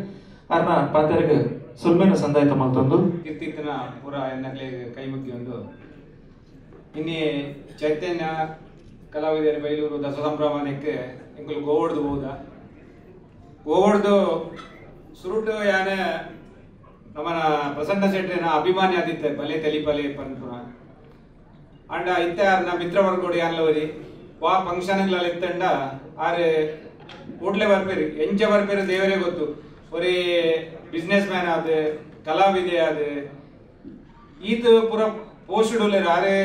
ಅರ್ನ ಪಾತೆರಗ್ ಸೊಲ್ಮೆನ ಸಂದಾಯ್ತ ಮಲ್ತೊಂದು ಕೀರ್ತಿತ್ತನ ಪೂರ ಎನ್ನಕ್ಲೆ ಕೈ ಮುಗಿಯೊಂದು ಇನ್ನಿ ಚೈತನ್ಯ ಕಲಾವಿದರು ಬೈಲೂರು ದಸ ಸಂಭ್ರಮಕ್ಕೆ ಎಂಕುಲು ಗೋವಡ್ದು ಹೋದ ಗೋವಡ್ದು ಸುರುಟು ಯಾನೆ ನಮ್ಮನ ಪ್ರಸನ್ನ ಶೆಟ್ಟಿನ ಅಭಿಮಾನಿ ಆದಿತ್ತೆ ಬಲೆ ತೆಲಿಪಲೆ ಪನ್ಪುನ ಅಂಡ ಇತ್ತೆ ಆರ್ನ ಮಿತ್ರವರ್ಗೋಡು ಯಾನ್ಲವರಿ ವಾ ಫಂಕ್ಷನ್ಗಳ ಇತ್ತಂಡ ಆರೆ ಕೂಡ್ಲೆ ಬರ್ಪೇರು ಎಂಚ ಬರ್ಪೇರು ದೇವರೇ ಗೊತ್ತು ಒರೇ ಬಿಸ್ನೆಸ್ ಮ್ಯಾನ್ ಆದ ಕಲಾವಿದೆ ಆದ ಈತ ಪೂರ ಪೋಸ್ಟ್ ಉಲ್ಲೇರು ಆರೆ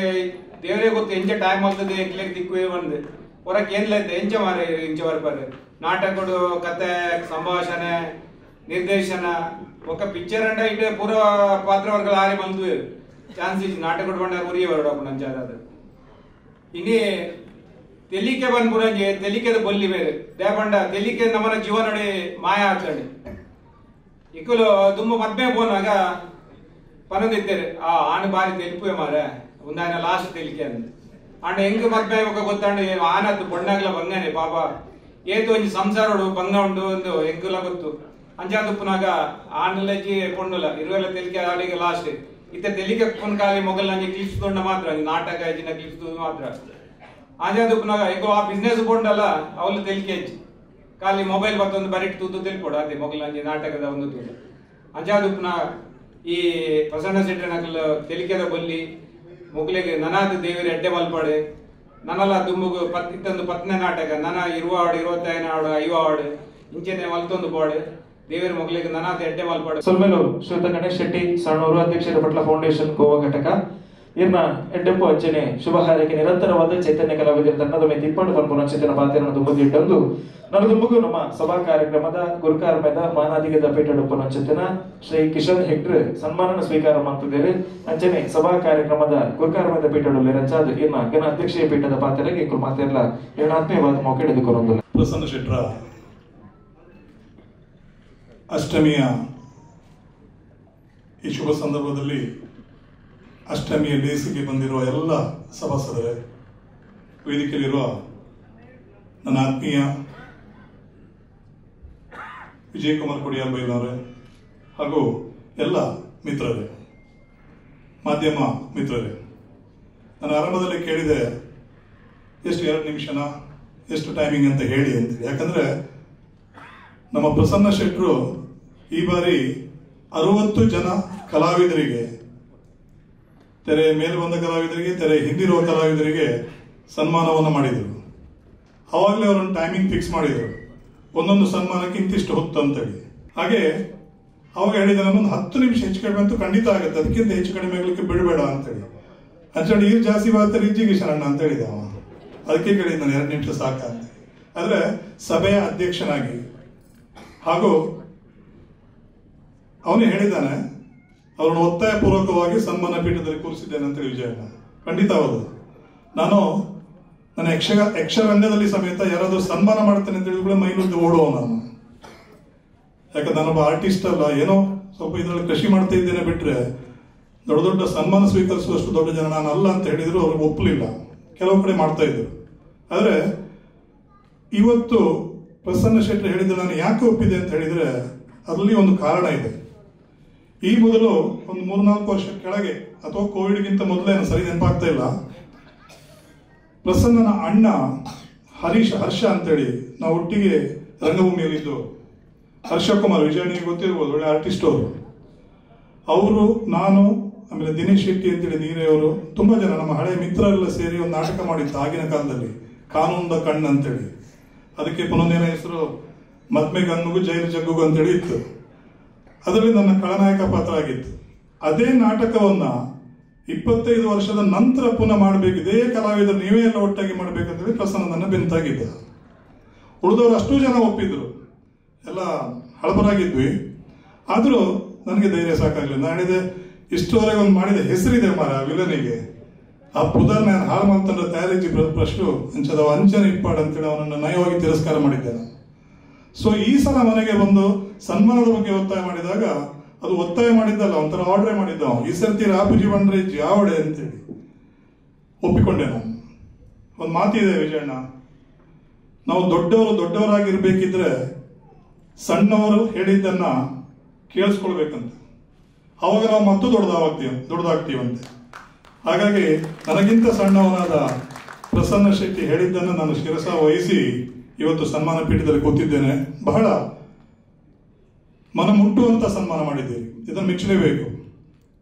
ದೇವರೇ ಗೊತ್ತು ಎಂಚ ಟೈಮ್ ಆಗ್ತದೆ ಎಂಕ್ಲೆಗ್ ದಿಕ್ಕು ಬಂದು ಹೊರಕ್ಕೆ ಏನ್ಲೈತೆ ಎಂಚ ಮಾರೆ ಎಂಚ ಬರ್ಪಾರೆ ನಾಟಕಡು ಕತೆ ಸಂಭಾಷಣೆ ನಿರ್ದೇಶನ ఒక ಪಿಕ್ಚರ್ ಅಂಡ ಇಟ್ಟೆ ಪೂರ ಪಾತ್ರವರ್ಗಲ ಆರೆ ಬಂದು ಚಾನ್ಸ್ ಇಜ್ಜಿ ನಾಟಕಡು ಬಂಡ ಉರಿಯ ಬರೋಡು ನಂಚಾದ ಇನಿ ತೆಲಿಕೆ ಬಂದ್ಪುರಂಜೆ ತೆಲಿಕೆದ ಬೊಲ್ಲಿ ಬೇರೆ ದೇಪಂಡ ತೆಲಿಕೆ ನಮ್ಮನ ಜೀವನಡಿ ಮಾಯ ಆಗ್ತದೆ ಇಕ್ಕಲು ದುಮ್ಮ ಮದ್ಮೆ ಪೋನಾಗ ಪನೊಂದಿತ್ತೇರೆ ಆ ಆಣ ಬಾರಿ ತೆಲಿಪುವೆ ಮಾರೆ ಒಂದಾಯನ ಲಾಸ್ಟ್ ತೆಲಿಕೆ ಅಂದ ಅಂಡ ಹೆಂಗ್ ಮದ್ಮೆ ಆಗ ಗೊತ್ತಂಡ ಆನದ್ದು ಬಣ್ಣಾಗ್ಲ ಬಂಗನೆ ಪಾಪ ಏತು ಒಂಜಿ ಸಂಸಾರೋಡು ಬಂಗ ಉಂಡು ಒಂದು ಎಂಕುಲ ಗೊತ್ತು ಅಂಚಾದುಪ್ಪುನಾಗ ಆಣಲಜ್ಜಿ ಪೊಣ್ಣುಲ ಇರುವೆಲ್ಲ ತೆಲಿಕೆ ಆಳಿಗೆ ಲಾಸ್ಟ್ ಇತ್ತ ತೆಲಿಕೆ ಪೊನ್ಕಾಲಿ ಮೊಗಲ್ ನಂಜಿ ಕ್ಲಿಪ್ಸ್ ತೊಂಡ ಮಾತ್ರ ನಾಟಕ ಇಜ್ಜಿನ ಕ್ಲಿಪ್ಸ್ ಮಾತ್ರ ಆಂಜಾದುಪ್ಪುನಾಗ ಈಗ ಆ ಬಿಸ್ನೆಸ್ ಪೊಂಡಲ್ಲ ಅವಳು ತೆಲಿಕೆ ಅಜ್ಜಿ ಖಾಲಿ ಮೊಬೈಲ್ ಬತ್ತೊಂದು ಬರಿಟ್ ತೂತು ತೆಲ್ಪೋಡು ಅದೇ ಮೊಗಲ್ ನಾಟಕದ ಒಂದು ತೂತು ಅಂಚಾದುಪ್ಪುನ ಈ ಪ್ರಸನ್ನ ಶೆಟ್ಟನಕಲ್ ತೆಲಿಕೆದ ಬೊಲ್ಲಿ ಮೊಗಲಿಗೆ ನನಾದ ದೇವರ ಎಡ್ಡೆ ಮಲ್ಪಾಡೆ ನನ್ನಲ್ಲ ದುಂಬುಗು ಇತ್ತೊಂದು ಪತ್ನೆ ನಾಟಕ ನನ ಇರುವ ಹಾಡು 25 ಹಾಡು 50 ಹಾಡು ಇಂಚೆನೆ ಮಲ್ತೊಂದು ಪಾಡು ದೇವರ ಮೊಗಲಿಗೆ ನನಾದ ಎಡ್ಡೆ ಮಲ್ಪಾಡು. ಸೊಲ್ಮೆಲು ಶ್ರೀಯುತ ಗಣೇಶ್ ಶೆಟ್ಟಿ ಸಣ್ಣೂರು ಅಧ್ಯಕ್ಷರ ಪಟ್ಲ ಫೌಂಡೇಶನ್ ಗೋವಾ ಘಟಕ ಇರ್ನ ಎಡ್ಡೆಪ್ಪು ಅಂಚನೆ ಶುಭ ಹಾರೈಕೆ ನಿರಂತರವಾದ ಚೈತನ್ಯ ಕಲಾವಿದರ ತಂಡದ ಮೇಲೆ ತಿಪ್ಪಂಡು ಪನ್ಪುನ ಚೇತನ ಪಾತ್ರವನ್ನು ದುಂಬುದಿಟ್ಟೊಂದು ನಾನು ದುಂಬುಗು ನಮ್ಮ ಸಭಾ ಕಾರ್ಯಕ್ರಮದ ಗುರುಕಾರ್ಮದ ಮಾನಾಧಿಕದ ಪೀಠಡುಪ್ಪನ ಚೇತನ ಶ್ರೀ ಕಿಶನ್ ಹೆಗ್ಡ್ರೆ ಸನ್ಮಾನನ ಸ್ವೀಕಾರ ಮಾಡ್ತಿದ್ದೇವೆ. ಅಂಚನೆ ಸಭಾ ಕಾರ್ಯಕ್ರಮದ ಗುರುಕಾರ್ಮದ ಪೀಠಡುಳ್ಳೆ ರಂಚಾದ ಇರ್ನ ಘನ ಅಧ್ಯಕ್ಷೀಯ ಪೀಠದ ಪಾತ್ರರಿಗೆ ಮಾತೆಲ್ಲ ಆತ್ಮೀಯವಾದ ಮೌಕೆ ಪ್ರಸನ್ನ ಶೆಟ್ಟರ ಅಷ್ಟಮಿಯ ಈ ಶುಭ ಸಂದರ್ಭದಲ್ಲಿ ಅಷ್ಟಮಿಯ ಲೇಸಿಗೆ ಬಂದಿರುವ ಎಲ್ಲ ಸಭಾಸದರೇ, ವೇದಿಕೆಯಲ್ಲಿರುವ ನನ್ನ ಆತ್ಮೀಯ ವಿಜಯಕುಮಾರ್ ಕೊಡಿಯಾಲ್ ಬೈಲವರೇ ಹಾಗೂ ಎಲ್ಲ ಮಿತ್ರರೇ, ಮಾಧ್ಯಮ ಮಿತ್ರರೇ, ನಾನು ಆರಂಭದಲ್ಲಿ ಕೇಳಿದೆ ಎಷ್ಟು 2 ನಿಮಿಷನ ಎಷ್ಟು ಟೈಮಿಂಗ್ ಅಂತ ಹೇಳಿ ಅಂತೇಳಿ. ಯಾಕಂದರೆ ನಮ್ಮ ಪ್ರಸನ್ನ ಶೆಟ್ಟರು ಈ ಬಾರಿ 60 ಜನ ಕಲಾವಿದರಿಗೆ, ತೆರೆ ಮೇಲೆ ಬಂದ ಕಲಾವಿದರಿಗೆ, ತೆರೆ ಹಿಂದಿರುವ ಕಲಾವಿದರಿಗೆ ಸನ್ಮಾನವನ್ನು ಮಾಡಿದರು. ಆವಾಗಲೇ ಅವರನ್ನು ಟೈಮಿಂಗ್ ಫಿಕ್ಸ್ ಮಾಡಿದರು, ಒಂದೊಂದು ಸನ್ಮಾನಕ್ಕೆ ಇಂತಿಷ್ಟು ಹೊತ್ತು ಅಂತೇಳಿ. ಹಾಗೆ ಅವಾಗ ಹೇಳಿದ ನನ್ನೊಂದು 10 ನಿಮಿಷ ಹೆಚ್ಚು ಕಡಿಮೆ ಅಂತೂ ಖಂಡಿತ ಆಗುತ್ತೆ, ಅದಕ್ಕಿಂತ ಹೆಚ್ಚು ಕಡಿಮೆ ಆಗಲಿಕ್ಕೆ ಬಿಡಬೇಡ ಅಂತೇಳಿ. ಅಂಚಡಿ ಈರು ಜಾಸ್ತಿ ಬರ್ತಾರೆ ಇಜ್ಜಿಗೆ ಶರಣ ಅಂತ ಹೇಳಿದ ಅವ, ಅದಕ್ಕೆ ಕೇಳಿದ ನಾನು 2 ನಿಮಿಷ ಸಾಕ ಅಂತೇಳಿ. ಆದರೆ ಸಭೆಯ ಅಧ್ಯಕ್ಷನಾಗಿ ಹಾಗೂ ಅವನು ಹೇಳಿದ್ದಾನೆ, ಅವರನ್ನು ಒತ್ತಾಯಪೂರ್ವಕವಾಗಿ ಸನ್ಮಾನ ಪೀಠದಲ್ಲಿ ಕೂರಿಸಿದ್ದೇನೆ ಅಂತೇಳಿ ವಿಜಯಣ್ಣ. ಖಂಡಿತ ಹೌದು, ನಾನು ನನ್ನ ಯಕ್ಷರಂಗದಲ್ಲಿ ಸಮೇತ ಯಾರಾದರೂ ಸನ್ಮಾನ ಮಾಡ್ತೇನೆ ಅಂತ ಹೇಳಿದ ಕೂಡ ಮೈಲುದ್ದು ಓಡುವ ನಾನು. ಯಾಕಂದ್ರೆ ನಾನೊಬ್ಬ ಆರ್ಟಿಸ್ಟ್ ಅಲ್ಲ, ಏನೋ ಸ್ವಲ್ಪ ಇದರಲ್ಲಿ ಕೃಷಿ ಮಾಡ್ತಾ ಇದ್ದೇನೆ ಬಿಟ್ಟರೆ ದೊಡ್ಡ ದೊಡ್ಡ ಸನ್ಮಾನ ಸ್ವೀಕರಿಸುವಷ್ಟು ದೊಡ್ಡ ಜನ ನಾನು ಅಲ್ಲ ಅಂತ ಹೇಳಿದ್ರು ಅವ್ರಿಗೆ ಒಪ್ಪಲಿಲ್ಲ, ಕೆಲವು ಕಡೆ ಮಾಡ್ತಾ ಇದ್ರು. ಆದರೆ ಇವತ್ತು ಪ್ರಸನ್ನ ಶೆಟ್ಟರ್ ಹೇಳಿದ್ರೆ ನಾನು ಯಾಕೆ ಒಪ್ಪಿದೆ ಅಂತ ಹೇಳಿದರೆ ಅದರಲ್ಲಿ ಒಂದು ಕಾರಣ ಇದೆ. ಈ ಮೊದಲು ಒಂದು 3-4 ವರ್ಷ ಕೆಳಗೆ ಅಥವಾ ಕೋವಿಡ್ಗಿಂತ ಮೊದಲೇ ಸರಿ ನೆನಪಾಗ್ತಾ ಇಲ್ಲ, ಪ್ರಸನ್ನನ ಅಣ್ಣ ಹರ್ಷ ಅಂತೇಳಿ ನಾವು ಒಟ್ಟಿಗೆ ರಂಗಭೂಮಿಯಲ್ಲಿದ್ದು, ಹರ್ಷ ಕುಮಾರ್ ವಿಜಯನಿಗೆ ಗೊತ್ತಿರ್ಬೋದು, ಒಳ್ಳೆ ಆರ್ಟಿಸ್ಟ್ ಅವರು. ಅವರು, ನಾನು, ಆಮೇಲೆ ದಿನೇಶ್ ಶೆಟ್ಟಿ ಅಂತೇಳಿ ನೀರೆಯವರು, ತುಂಬ ಜನ ನಮ್ಮ ಹಳೆಯ ಮಿತ್ರರೆಲ್ಲ ಸೇರಿ ಒಂದು ನಾಟಕ ಮಾಡಿತ್ತು ಆಗಿನ ಕಾಲದಲ್ಲಿ, ಕಾನೂನದ ಕಣ್ಣು ಅಂತೇಳಿ. ಅದಕ್ಕೆ ಪುನೊಂದೇನ ಹೆಸರು ಮದ್ಮೆ ಗಂಗುಗೂ ಜೈಲು ಜಗ್ಗುಗೂ ಅಂತೇಳಿ ಇತ್ತು. ಅದರಲ್ಲಿ ನನ್ನ ಖಳನಾಯಕ ಪಾತ್ರ ಆಗಿತ್ತು. ಅದೇ ನಾಟಕವನ್ನು 25 ವರ್ಷದ ನಂತರ ಪುನಃ ಮಾಡಬೇಕು, ಇದೇ ಕಲಾವಿದರು ನೀವೇ ಎಲ್ಲ ಒಟ್ಟಾಗಿ ಮಾಡಬೇಕಂತೇಳಿ ಪ್ರಸನ್ನನನ್ನು ಬೆಂತಾಗಿದ್ದ. ಉಳಿದವರು ಅಷ್ಟೂ ಜನ ಒಪ್ಪಿದ್ರು, ಎಲ್ಲ ಹಳಬರಾಗಿದ್ವಿ. ಆದರೂ ನನಗೆ ಧೈರ್ಯ ಸಾಕಾಗಲಿಲ್ಲ. ನಾನು ಹೇಳಿದೆ, ಇಷ್ಟುವರೆಗೆ ಒಂದು ಮಾಡಿದ ಹೆಸರಿದೆ ಮಾರ ವಿಲನಿಗೆ, ಆ ಪುದರ್ ನಾನು ಹಾಳು ಮಾಡ್ತಂದ್ರೆ ತಯಾರಿಸಿ ಪ್ರಶ್ನು ಅಂಚದ ಅಂಚನ ಇಪ್ಪಾಡು ಅಂತೇಳಿ ಅವನನ್ನು ನಯವಾಗಿ ತಿರಸ್ಕಾರ ಮಾಡಿದ್ದೆ ನಾನು. ಸೊ ಈ ಸಲ ಮನೆಗೆ ಬಂದು ಸನ್ಮಾನದ ಬಗ್ಗೆ ಒತ್ತಾಯ ಮಾಡಿದಾಗ ಅದು ಒತ್ತಾಯ ಮಾಡಿದ್ದಲ್ಲ, ಒಂಥರ ಆರ್ಡ್ರೇ ಮಾಡಿದ್ದ ಅವನು. ಈ ಸರ್ತಿ ರಾಪುಜಿ ಬಂಡ್ರೆ ಜಾವಡೆ ಅಂತೇಳಿ ಒಪ್ಪಿಕೊಂಡೆ ನಾನು. ಒಂದು ಮಾತಿದೆ ವಿಜಯಣ್ಣ, ನಾವು ದೊಡ್ಡವರು ದೊಡ್ಡವರಾಗಿರ್ಬೇಕಿದ್ರೆ ಸಣ್ಣವರು ಹೇಳಿದ್ದನ್ನ ಕೇಳಿಸ್ಕೊಳ್ಬೇಕಂತ. ಆವಾಗ ನಾವು ಮತ್ತೂ ದೊಡ್ಡದಾಗ್ತೀವಂತೆ. ಹಾಗಾಗಿ ನನಗಿಂತ ಸಣ್ಣವನಾದ ಪ್ರಸನ್ನ ಶೆಟ್ಟಿ ಹೇಳಿದ್ದನ್ನು ನಾನು ಶಿರಸ ವಹಿಸಿ ಇವತ್ತು ಸನ್ಮಾನ ಪೀಠದಲ್ಲಿ ಕೂತಿದ್ದೇನೆ. ಬಹಳ ಮನ ಮುಟ್ಟುವಂತ ಸನ್ಮಾನ ಮಾಡಿದ್ದೀರಿ, ಇದನ್ನು ಮೆಚ್ಚಲೇಬೇಕು.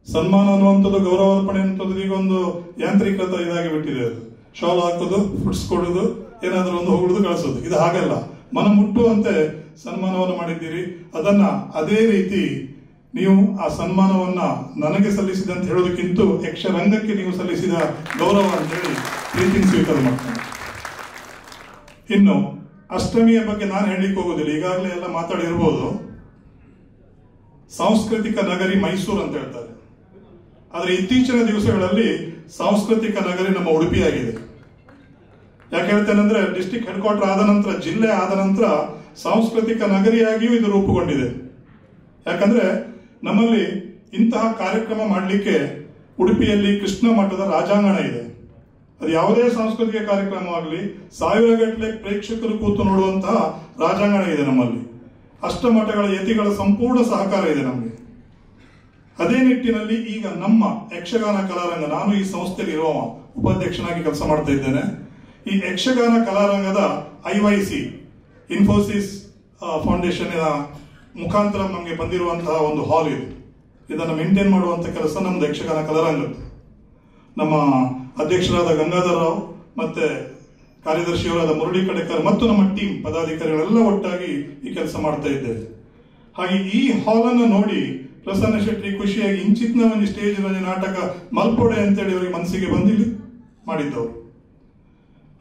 ಸನ್ಮಾನ ಅನ್ನುವಂಥದ್ದು, ಗೌರವಾರ್ಪಣೆ ಅನ್ನುವಂಥದ್ದು ಈಗ ಒಂದು ಯಾಂತ್ರೀಕೃತ ಇದಾಗಿ ಬಿಟ್ಟಿದೆ. ಅದು ಶಾಲ್ ಹಾಕೋದು, ಫುಡ್ಸ್ ಕೊಡೋದು, ಏನಾದರೂ ಒಂದು ಹೊಗಳದು ಕಳಿಸೋದು, ಇದು ಹಾಗಲ್ಲ. ಮನ ಮುಟ್ಟುವಂತೆ ಸನ್ಮಾನವನ್ನು ಮಾಡಿದ್ದೀರಿ. ಅದನ್ನ ಅದೇ ರೀತಿ ನೀವು ಆ ಸನ್ಮಾನವನ್ನ ನನಗೆ ಸಲ್ಲಿಸಿದ ಅಂತ ಹೇಳೋದಕ್ಕಿಂತ ಯಕ್ಷರಂಗಕ್ಕೆ ನೀವು ಸಲ್ಲಿಸಿದ ಗೌರವ ಅಂತ ಹೇಳಿ ಪ್ರೀತಿಯನ್ನು ಸ್ವೀಕಾರ ಮಾಡ್ತೇನೆ. ಇನ್ನು ಅಷ್ಟಮಿಯ ಬಗ್ಗೆ ನಾನು ಹೇಳಲಿಕ್ಕೆ ಹೋಗೋದಿಲ್ಲ, ಈಗಾಗಲೇ ಎಲ್ಲ ಮಾತಾಡಿರ್ಬೋದು. ಸಾಂಸ್ಕೃತಿಕ ನಗರಿ ಮೈಸೂರು ಅಂತ ಹೇಳ್ತಾರೆ, ಆದರೆ ಇತ್ತೀಚಿನ ದಿವಸಗಳಲ್ಲಿ ಸಾಂಸ್ಕೃತಿಕ ನಗರಿ ನಮ್ಮ ಉಡುಪಿಯಾಗಿದೆ. ಯಾಕೆ ಹೇಳ್ತೇನೆಂದ್ರೆ, ಡಿಸ್ಟಿಕ್ ಹೆಡ್ ಕ್ವಾರ್ಟರ್ ಆದ ನಂತರ, ಜಿಲ್ಲೆ ಆದ ನಂತರ ಸಾಂಸ್ಕೃತಿಕ ನಗರಿಯಾಗಿಯೂ ಇದು ರೂಪುಗೊಂಡಿದೆ. ಯಾಕಂದ್ರೆ ನಮ್ಮಲ್ಲಿ ಇಂತಹ ಕಾರ್ಯಕ್ರಮ ಮಾಡಲಿಕ್ಕೆ ಉಡುಪಿಯಲ್ಲಿ ಕೃಷ್ಣ ಮಠದ ರಾಜಾಂಗಣ ಇದೆ. ಅದು ಯಾವುದೇ ಸಾಂಸ್ಕೃತಿಕ ಕಾರ್ಯಕ್ರಮವಾಗಲಿ ಸಾವಿರಗಟ್ಟಲೆ ಪ್ರೇಕ್ಷಕರು ಕೂತು ನೋಡುವಂತಹ ರಾಜಾಂಗಣ ಇದೆ ನಮ್ಮಲ್ಲಿ. ಅಷ್ಟಮಠಗಳ ಯತಿಗಳ ಸಂಪೂರ್ಣ ಸಹಕಾರ ಇದೆ ನಮಗೆ. ಅದೇ ನಿಟ್ಟಿನಲ್ಲಿ ಈಗ ನಮ್ಮ ಯಕ್ಷಗಾನ ಕಲಾರಂಗ, ನಾನು ಈ ಸಂಸ್ಥೆಯಲ್ಲಿ ಇರುವ ಉಪಾಧ್ಯಕ್ಷನಾಗಿ ಕೆಲಸ ಮಾಡ್ತಾ ಇದ್ದೇನೆ. ಈ ಯಕ್ಷಗಾನ ಕಲಾರಂಗದ IYC Infosys foundation ಮುಖಾಂತರ ನಮಗೆ ಬಂದಿರುವಂತಹ ಒಂದು ಹಾಲ್ ಇದು. ಇದನ್ನು ಮೇಂಟೈನ್ ಮಾಡುವಂತಹ ಕೆಲಸ ನಮ್ದು ಯಕ್ಷಗಾನ ಕಲಾರಂಗದ್ದು. ನಮ್ಮ ಅಧ್ಯಕ್ಷರಾದ ಗಂಗಾಧರ್ ರಾವ್ ಮತ್ತೆ ಕಾರ್ಯದರ್ಶಿಯವರಾದ ಮುರಳಿ ಕಡೇಕರ್ ಮತ್ತು ನಮ್ಮ ಟೀಮ್ ಪದಾಧಿಕಾರಿಗಳೆಲ್ಲ ಒಟ್ಟಾಗಿ ಈ ಕೆಲಸ ಮಾಡ್ತಾ ಇದ್ದೇವೆ. ಹಾಗೆ ಈ ಹಾಲ್ ಅನ್ನು ನೋಡಿ ಪ್ರಸನ್ನ ಶೆಟ್ಟಿ ಖುಷಿಯಾಗಿ ಇಂಚಿತ್ನ ಒಂದು ಸ್ಟೇಜ್ ಒಂದು ನಾಟಕ ಮಲ್ಪೊಡೆ ಅಂತೇಳಿ ಅವರಿಗೆ ಮನಸ್ಸಿಗೆ ಬಂದಿಲ್ಲಿ ಮಾಡಿದ್ದವರು.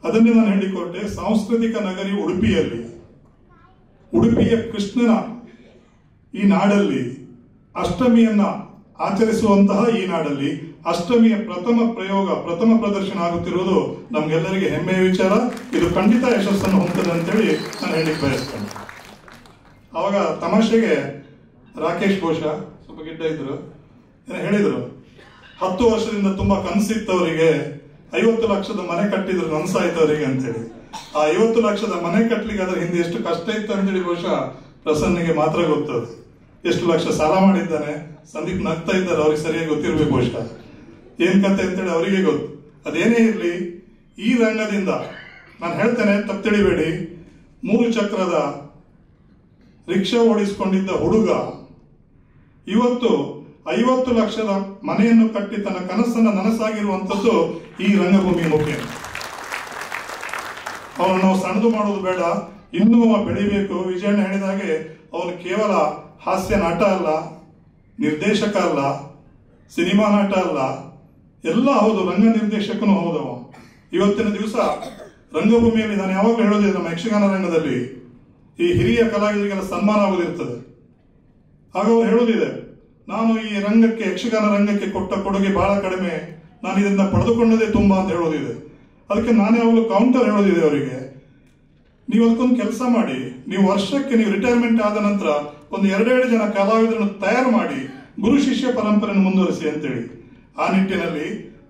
ಅದನ್ನೇ ನಾನು ಹೇಳಿಕೊಟ್ಟೆ, ಸಾಂಸ್ಕೃತಿಕ ನಗರಿ ಉಡುಪಿಯಲ್ಲಿ, ಉಡುಪಿಯ ಕೃಷ್ಣನ ಈ ನಾಡಲ್ಲಿ ಅಷ್ಟಮಿಯನ್ನ ಆಚರಿಸುವಂತಹ ಈ ನಾಡಲ್ಲಿ ಅಷ್ಟಮಿಯ ಪ್ರಥಮ ಪ್ರಯೋಗ, ಪ್ರಥಮ ಪ್ರದರ್ಶನ ಆಗುತ್ತಿರುವುದು ನಮ್ಗೆಲ್ಲರಿಗೆ ಹೆಮ್ಮೆಯ ವಿಚಾರ. ಇದು ಖಂಡಿತ ಯಶಸ್ಸನ್ನು ಹೊಂದುತ್ತದೆ ಅಂತೇಳಿ ನಾನು ಹೇಳಿಕ್ ಬಯಸ್ತೇನೆ. ಆವಾಗ ತಮಾಷೆಗೆ ರಾಕೇಶ್ ಘೋಷ ಸ್ವಲ್ಪ ಗಿಡ್ಡ ಇದ್ರು, ಏನೋ ಹೇಳಿದ್ರು, 10 ವರ್ಷದಿಂದ ತುಂಬಾ ಕನಸಿತ್ತವರಿಗೆ, 50 ಲಕ್ಷದ ಮನೆ ಕಟ್ಟಿದ್ರು ನನ್ಸಾಯ್ತು ಅವರಿಗೆ ಅಂತೇಳಿ. ಆ 50 ಲಕ್ಷದ ಮನೆ ಕಟ್ಟಲಿಕ್ಕೆ ಅದರ ಹಿಂದೆ ಎಷ್ಟು ಕಷ್ಟ ಇತ್ತು ಅಂತೇಳಿ ಬಹುಶಃ ಪ್ರಸನ್ನಿಗೆ ಮಾತ್ರ ಗೊತ್ತದು. ಎಷ್ಟು ಲಕ್ಷ ಸಾಲ ಮಾಡಿದ್ದಾನೆ ಸಂದೀಪ್ ನಗ್ತಾ ಇದ್ದಾರೆ, ಅವ್ರಿಗೆ ಸರಿಯಾಗಿ ಗೊತ್ತಿರ್ಬೇಕು ಬಹುಶಃ ಏನ್ ಕತೆ ಅಂತೇಳಿ ಅವರಿಗೆ ಗೊತ್ತು. ಅದೇನೇ ಇರಲಿ, ಈ ರಂಗದಿಂದ ನಾನು ಹೇಳ್ತೇನೆ, ತಪ್ಪು ತಿಳಿಬೇಡಿ, 3 ಚಕ್ರದ ರಿಕ್ಷಾ ಓಡಿಸಿಕೊಂಡಿದ್ದ ಹುಡುಗ ಇವತ್ತು 50 ಲಕ್ಷದ ಮನೆಯನ್ನು ಕಟ್ಟಿ ತನ್ನ ಕನಸನ್ನ ನನಸಾಗಿರುವಂತದ್ದು ಈ ರಂಗಭೂಮಿ ಮುಖ್ಯ. ಅವನು ನಾವು ಸಣ್ಣದು ಮಾಡೋದು ಬೇಡ, ಇನ್ನೂ ಅವ ಬೆಳಿಬೇಕು. ವಿಜಯಣ್ಣ ಹೇಳಿದ ಹಾಗೆ ಅವನು ಕೇವಲ ಹಾಸ್ಯ ನಾಟ ಅಲ್ಲ, ನಿರ್ದೇಶಕ ಅಲ್ಲ, ಸಿನಿಮಾ ನಾಟ ಅಲ್ಲ, ಎಲ್ಲ ಹೌದು, ರಂಗ ನಿರ್ದೇಶಕನೂ ಹೌದವ. ಇವತ್ತಿನ ದಿವಸ ರಂಗಭೂಮಿಯಲ್ಲಿ ನಾನು ಯಾವಾಗಲೂ ಹೇಳೋದಿಲ್ಲ, ನಮ್ಮ ಯಕ್ಷಗಾನ ರಂಗದಲ್ಲಿ ಈ ಹಿರಿಯ ಕಲಾವಿದರಿಗೆಲ್ಲ ಸನ್ಮಾನ ಆಗೋದಿರ್ತದೆ. ಆಗ ಅವ್ರು ಹೇಳೋದಿದೆ, ನಾನು ಈ ರಂಗಕ್ಕೆ, ಯಕ್ಷಗಾನ ರಂಗಕ್ಕೆ ಕೊಟ್ಟ ಕೊಡುಗೆ ಬಹಳ ಕಡಿಮೆ, ನಾನು ಇದರಿಂದ ಪಡೆದುಕೊಂಡದೇ ತುಂಬಾ ಅಂತ ಹೇಳೋದಿದೆ. ಅದಕ್ಕೆ ನಾನು ಯಾವಾಗಲೂ ಕೌಂಟರ್ ಹೇಳೋದಿದೆ ಅವರಿಗೆ, ನೀವು ಅದಕ್ಕೊಂದು ಕೆಲಸ ಮಾಡಿ, ನೀವು ವರ್ಷಕ್ಕೆ ನೀವು ರಿಟೈರ್ಮೆಂಟ್ ಆದ ನಂತರ ಒಂದು 2-2 ಜನ ಕಲಾವಿದರನ್ನು ತಯಾರು ಮಾಡಿ ಗುರು ಶಿಷ್ಯ ಪರಂಪರೆಯನ್ನು ಮುಂದುವರಿಸಿ ಅಂತೇಳಿ. ಆ ನಿಟ್ಟಿನಲ್ಲಿ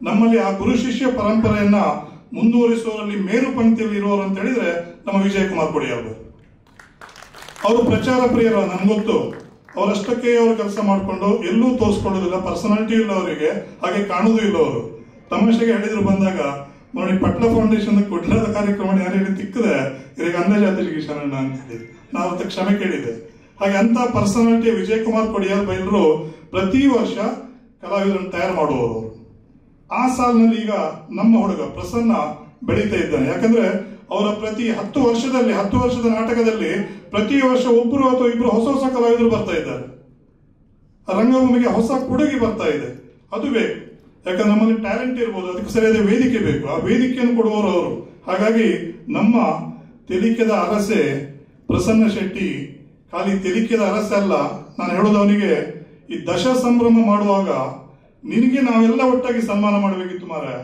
ನಮ್ಮಲ್ಲಿ ಆ ಗುರು ಶಿಷ್ಯ ಪರಂಪರೆಯನ್ನ ಮುಂದುವರಿಸುವವರಲ್ಲಿ ಮೇರು ಪಂಕ್ತಿಯಲ್ಲಿ ಇರುವವರು ಅಂತ ಹೇಳಿದ್ರೆ ನಮ್ಮ ವಿಜಯಕುಮಾರ್ ಕೊಡಿಯಾಲ್ ಅವರು. ಪ್ರಚಾರ ಪ್ರಿಯರ, ನನ್ಗೊತ್ತು, ಅವರಷ್ಟಕ್ಕೆ ಅವರು ಕೆಲಸ ಮಾಡಿಕೊಂಡು ಎಲ್ಲೂ ತೋರಿಸ್ಕೊಳ್ಳೋದಿಲ್ಲ, ಪರ್ಸನಾಲಿಟಿ ಇಲ್ಲ ಅವರಿಗೆ, ಹಾಗೆ ಕಾಣೋದು ಇಲ್ಲ ಅವರು. ತಮಾಷೆಗೆ ಹೇಳಿದ್ರು ಬಂದಾಗ, ನೋಡಿ ಪಟ್ಲ ಫೌಂಡೇಶನ್ ಕುಡ್ಲದ ಕಾರ್ಯಕ್ರಮ ಯಾರು ಹೇಳಿ ತಿಕ್ಕದೆ ಇದಕ್ಕೆ ಅಂದಾಜಾತಿ ಕಿಶನಣ್ಣ ಅಂತ ಹೇಳಿ ನಾವು ಅದಕ್ಕೆ ಕ್ಷಮೆ ಕೇಳಿದೆ. ಹಾಗೆ ಅಂತ ಪರ್ಸನಾಲಿಟಿ ವಿಜಯಕುಮಾರ್ ಕೊಡಿಯಾಲ್ ಬೈಲರು ಪ್ರತಿ ವರ್ಷ ಕಲಾವಿದರನ್ನು ತಯಾರು ಮಾಡುವವರು. ಆ ಸಾಲಿನಲ್ಲಿ ಈಗ ನಮ್ಮ ಹುಡುಗ ಪ್ರಸನ್ನ ಬೆಳೀತಾ ಇದ್ದಾನೆ. ಯಾಕಂದ್ರೆ ಅವರ ಪ್ರತಿ 10 ವರ್ಷದಲ್ಲಿ, 10 ವರ್ಷದ ನಾಟಕದಲ್ಲಿ ಪ್ರತಿ ವರ್ಷ ಒಬ್ಬರು ಅಥವಾ ಇಬ್ಬರು ಹೊಸ ಹೊಸ ಕಲಾವಿದರು ಬರ್ತಾ ಇದ್ದಾರೆ. ರಂಗಭೂಮಿಗೆ ಹೊಸ ಕೊಡುಗೆ ಬರ್ತಾ ಇದೆ, ಅದು ಬೇಕು. ಯಾಕಂದ್ರೆ ನಮ್ಮಲ್ಲಿ ಟ್ಯಾಲೆಂಟ್ ಇರ್ಬೋದು, ಅದಕ್ಕೆ ಸರಿಯಾದ ವೇದಿಕೆ ಬೇಕು, ಆ ವೇದಿಕೆಯನ್ನು ಕೊಡುವವರು ಅವರು. ಹಾಗಾಗಿ ನಮ್ಮ ತೆಲಿಕೆದ ಅರಸೆ ಪ್ರಸನ್ನ ಶೆಟ್ಟಿ ಖಾಲಿ ತೆಲಿಕೆದ ಅರಸೆ ಅಲ್ಲ, ನಾನು ಹೇಳೋದು ಅವನಿಗೆ, ಈ ದಶ ಸಂಭ್ರಮ ಮಾಡುವಾಗ ನಿನಗೆ ನಾವೆಲ್ಲ ಒಟ್ಟಾಗಿ ಸನ್ಮಾನ ಮಾಡಬೇಕಿತ್ತು ಮಾರಾಯ,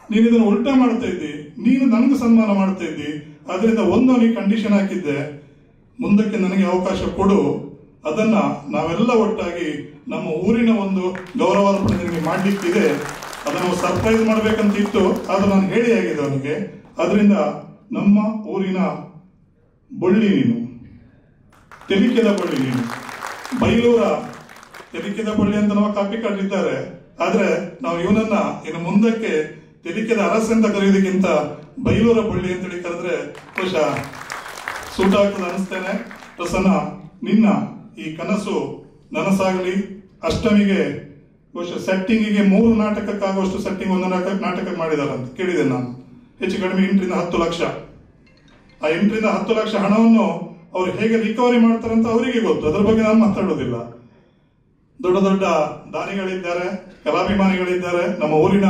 ನೀನು ಇದನ್ನು ಉಲ್ಟಾ ಮಾಡ್ತಾ ಇದ್ದಿ, ನೀನು ನನಗೆ ಸನ್ಮಾನ ಮಾಡ್ತಾ ಇದ್ದಿ, ಆದ್ರಿಂದ ಒಂದು ಅವನಿಗೆ ಕಂಡೀಷನ್ ಹಾಕಿದ್ದೆ, ಮುಂದಕ್ಕೆ ನನಗೆ ಅವಕಾಶ ಕೊಡು, ಅದನ್ನ ನಾವೆಲ್ಲ ಒಟ್ಟಾಗಿ ನಮ್ಮ ಊರಿನ ಒಂದು ಗೌರವಾರ್ಪಣೆ ನಿನಗೆ ಮಾಡ್ಲಿಕ್ಕಿದೆ, ಅದನ್ನು ಸರ್ಪ್ರೈಸ್ ಮಾಡ್ಬೇಕಂತ ಇತ್ತು, ಆದ್ರೆ ನಾನು ಹೇಳಿ ಆಗಿದೆ ಅವನಿಗೆ. ಆದ್ರಿಂದ ನಮ್ಮ ಊರಿನ ಬಳ್ಳಿ ನೀನು, ತೆಲಿಕೆದ ಬಳ್ಳಿ ನೀನು, ಬೈಲೂರ ತೆಲಿಕೆದ ಬಳ್ಳಿ ಅಂತ ನಮ್ಮ ಕಾಪಿಕಾಡ್ರಿದ್ದಾರೆ, ಆದ್ರೆ ನಾವು ಇವನನ್ನ ಇನ್ನು ಮುಂದಕ್ಕೆ ತೆಲಿಕೆದ ಅರಸ ಅಂತ ಕರೆಯೋದಕ್ಕಿಂತ ಬೈಲೂರ ಬಳ್ಳಿ ಅಂತೇಳಿ ಕರೆದ್ರೆ ಬಹುಶಃ ಸೂಟ್ ಆಗ್ತದೆ ಅನಿಸ್ತೇನೆ. ಪ್ರಸನ್ನ, ನಿನ್ನ ಈ ಕನಸು ನನಸಾಗಲಿ. ಅಷ್ಟಮಿಗೆ ಬಹುಶಃ ಸೆಟ್ಟಿಂಗಿಗೆ 3 ನಾಟಕಕ್ಕಾಗುವಷ್ಟು ಸೆಟ್ಟಿಂಗ್ ಒಂದು ನಾಟಕ ಮಾಡಿದಾರಂತ ಕೇಳಿದೆ ನಾನು. ಹೆಚ್ಚು ಕಡಿಮೆ 8 ರಿಂದ 10 ಲಕ್ಷ. ಆ 8 ರಿಂದ 10 ಲಕ್ಷ ಹಣವನ್ನು ಅವ್ರು ಹೇಗೆ ರಿಕವರಿ ಮಾಡ್ತಾರಂತ ಅವರಿಗೆ ಗೊತ್ತು, ಅದರ ಬಗ್ಗೆ ನಾನು ಮಾತಾಡೋದಿಲ್ಲ. ದೊಡ್ಡ ದೊಡ್ಡ ದಾನಿಗಳಿದ್ದಾರೆ, ಕಲಾಭಿಮಾನಿಗಳಿದ್ದಾರೆ, ನಮ್ಮ ಊರಿನ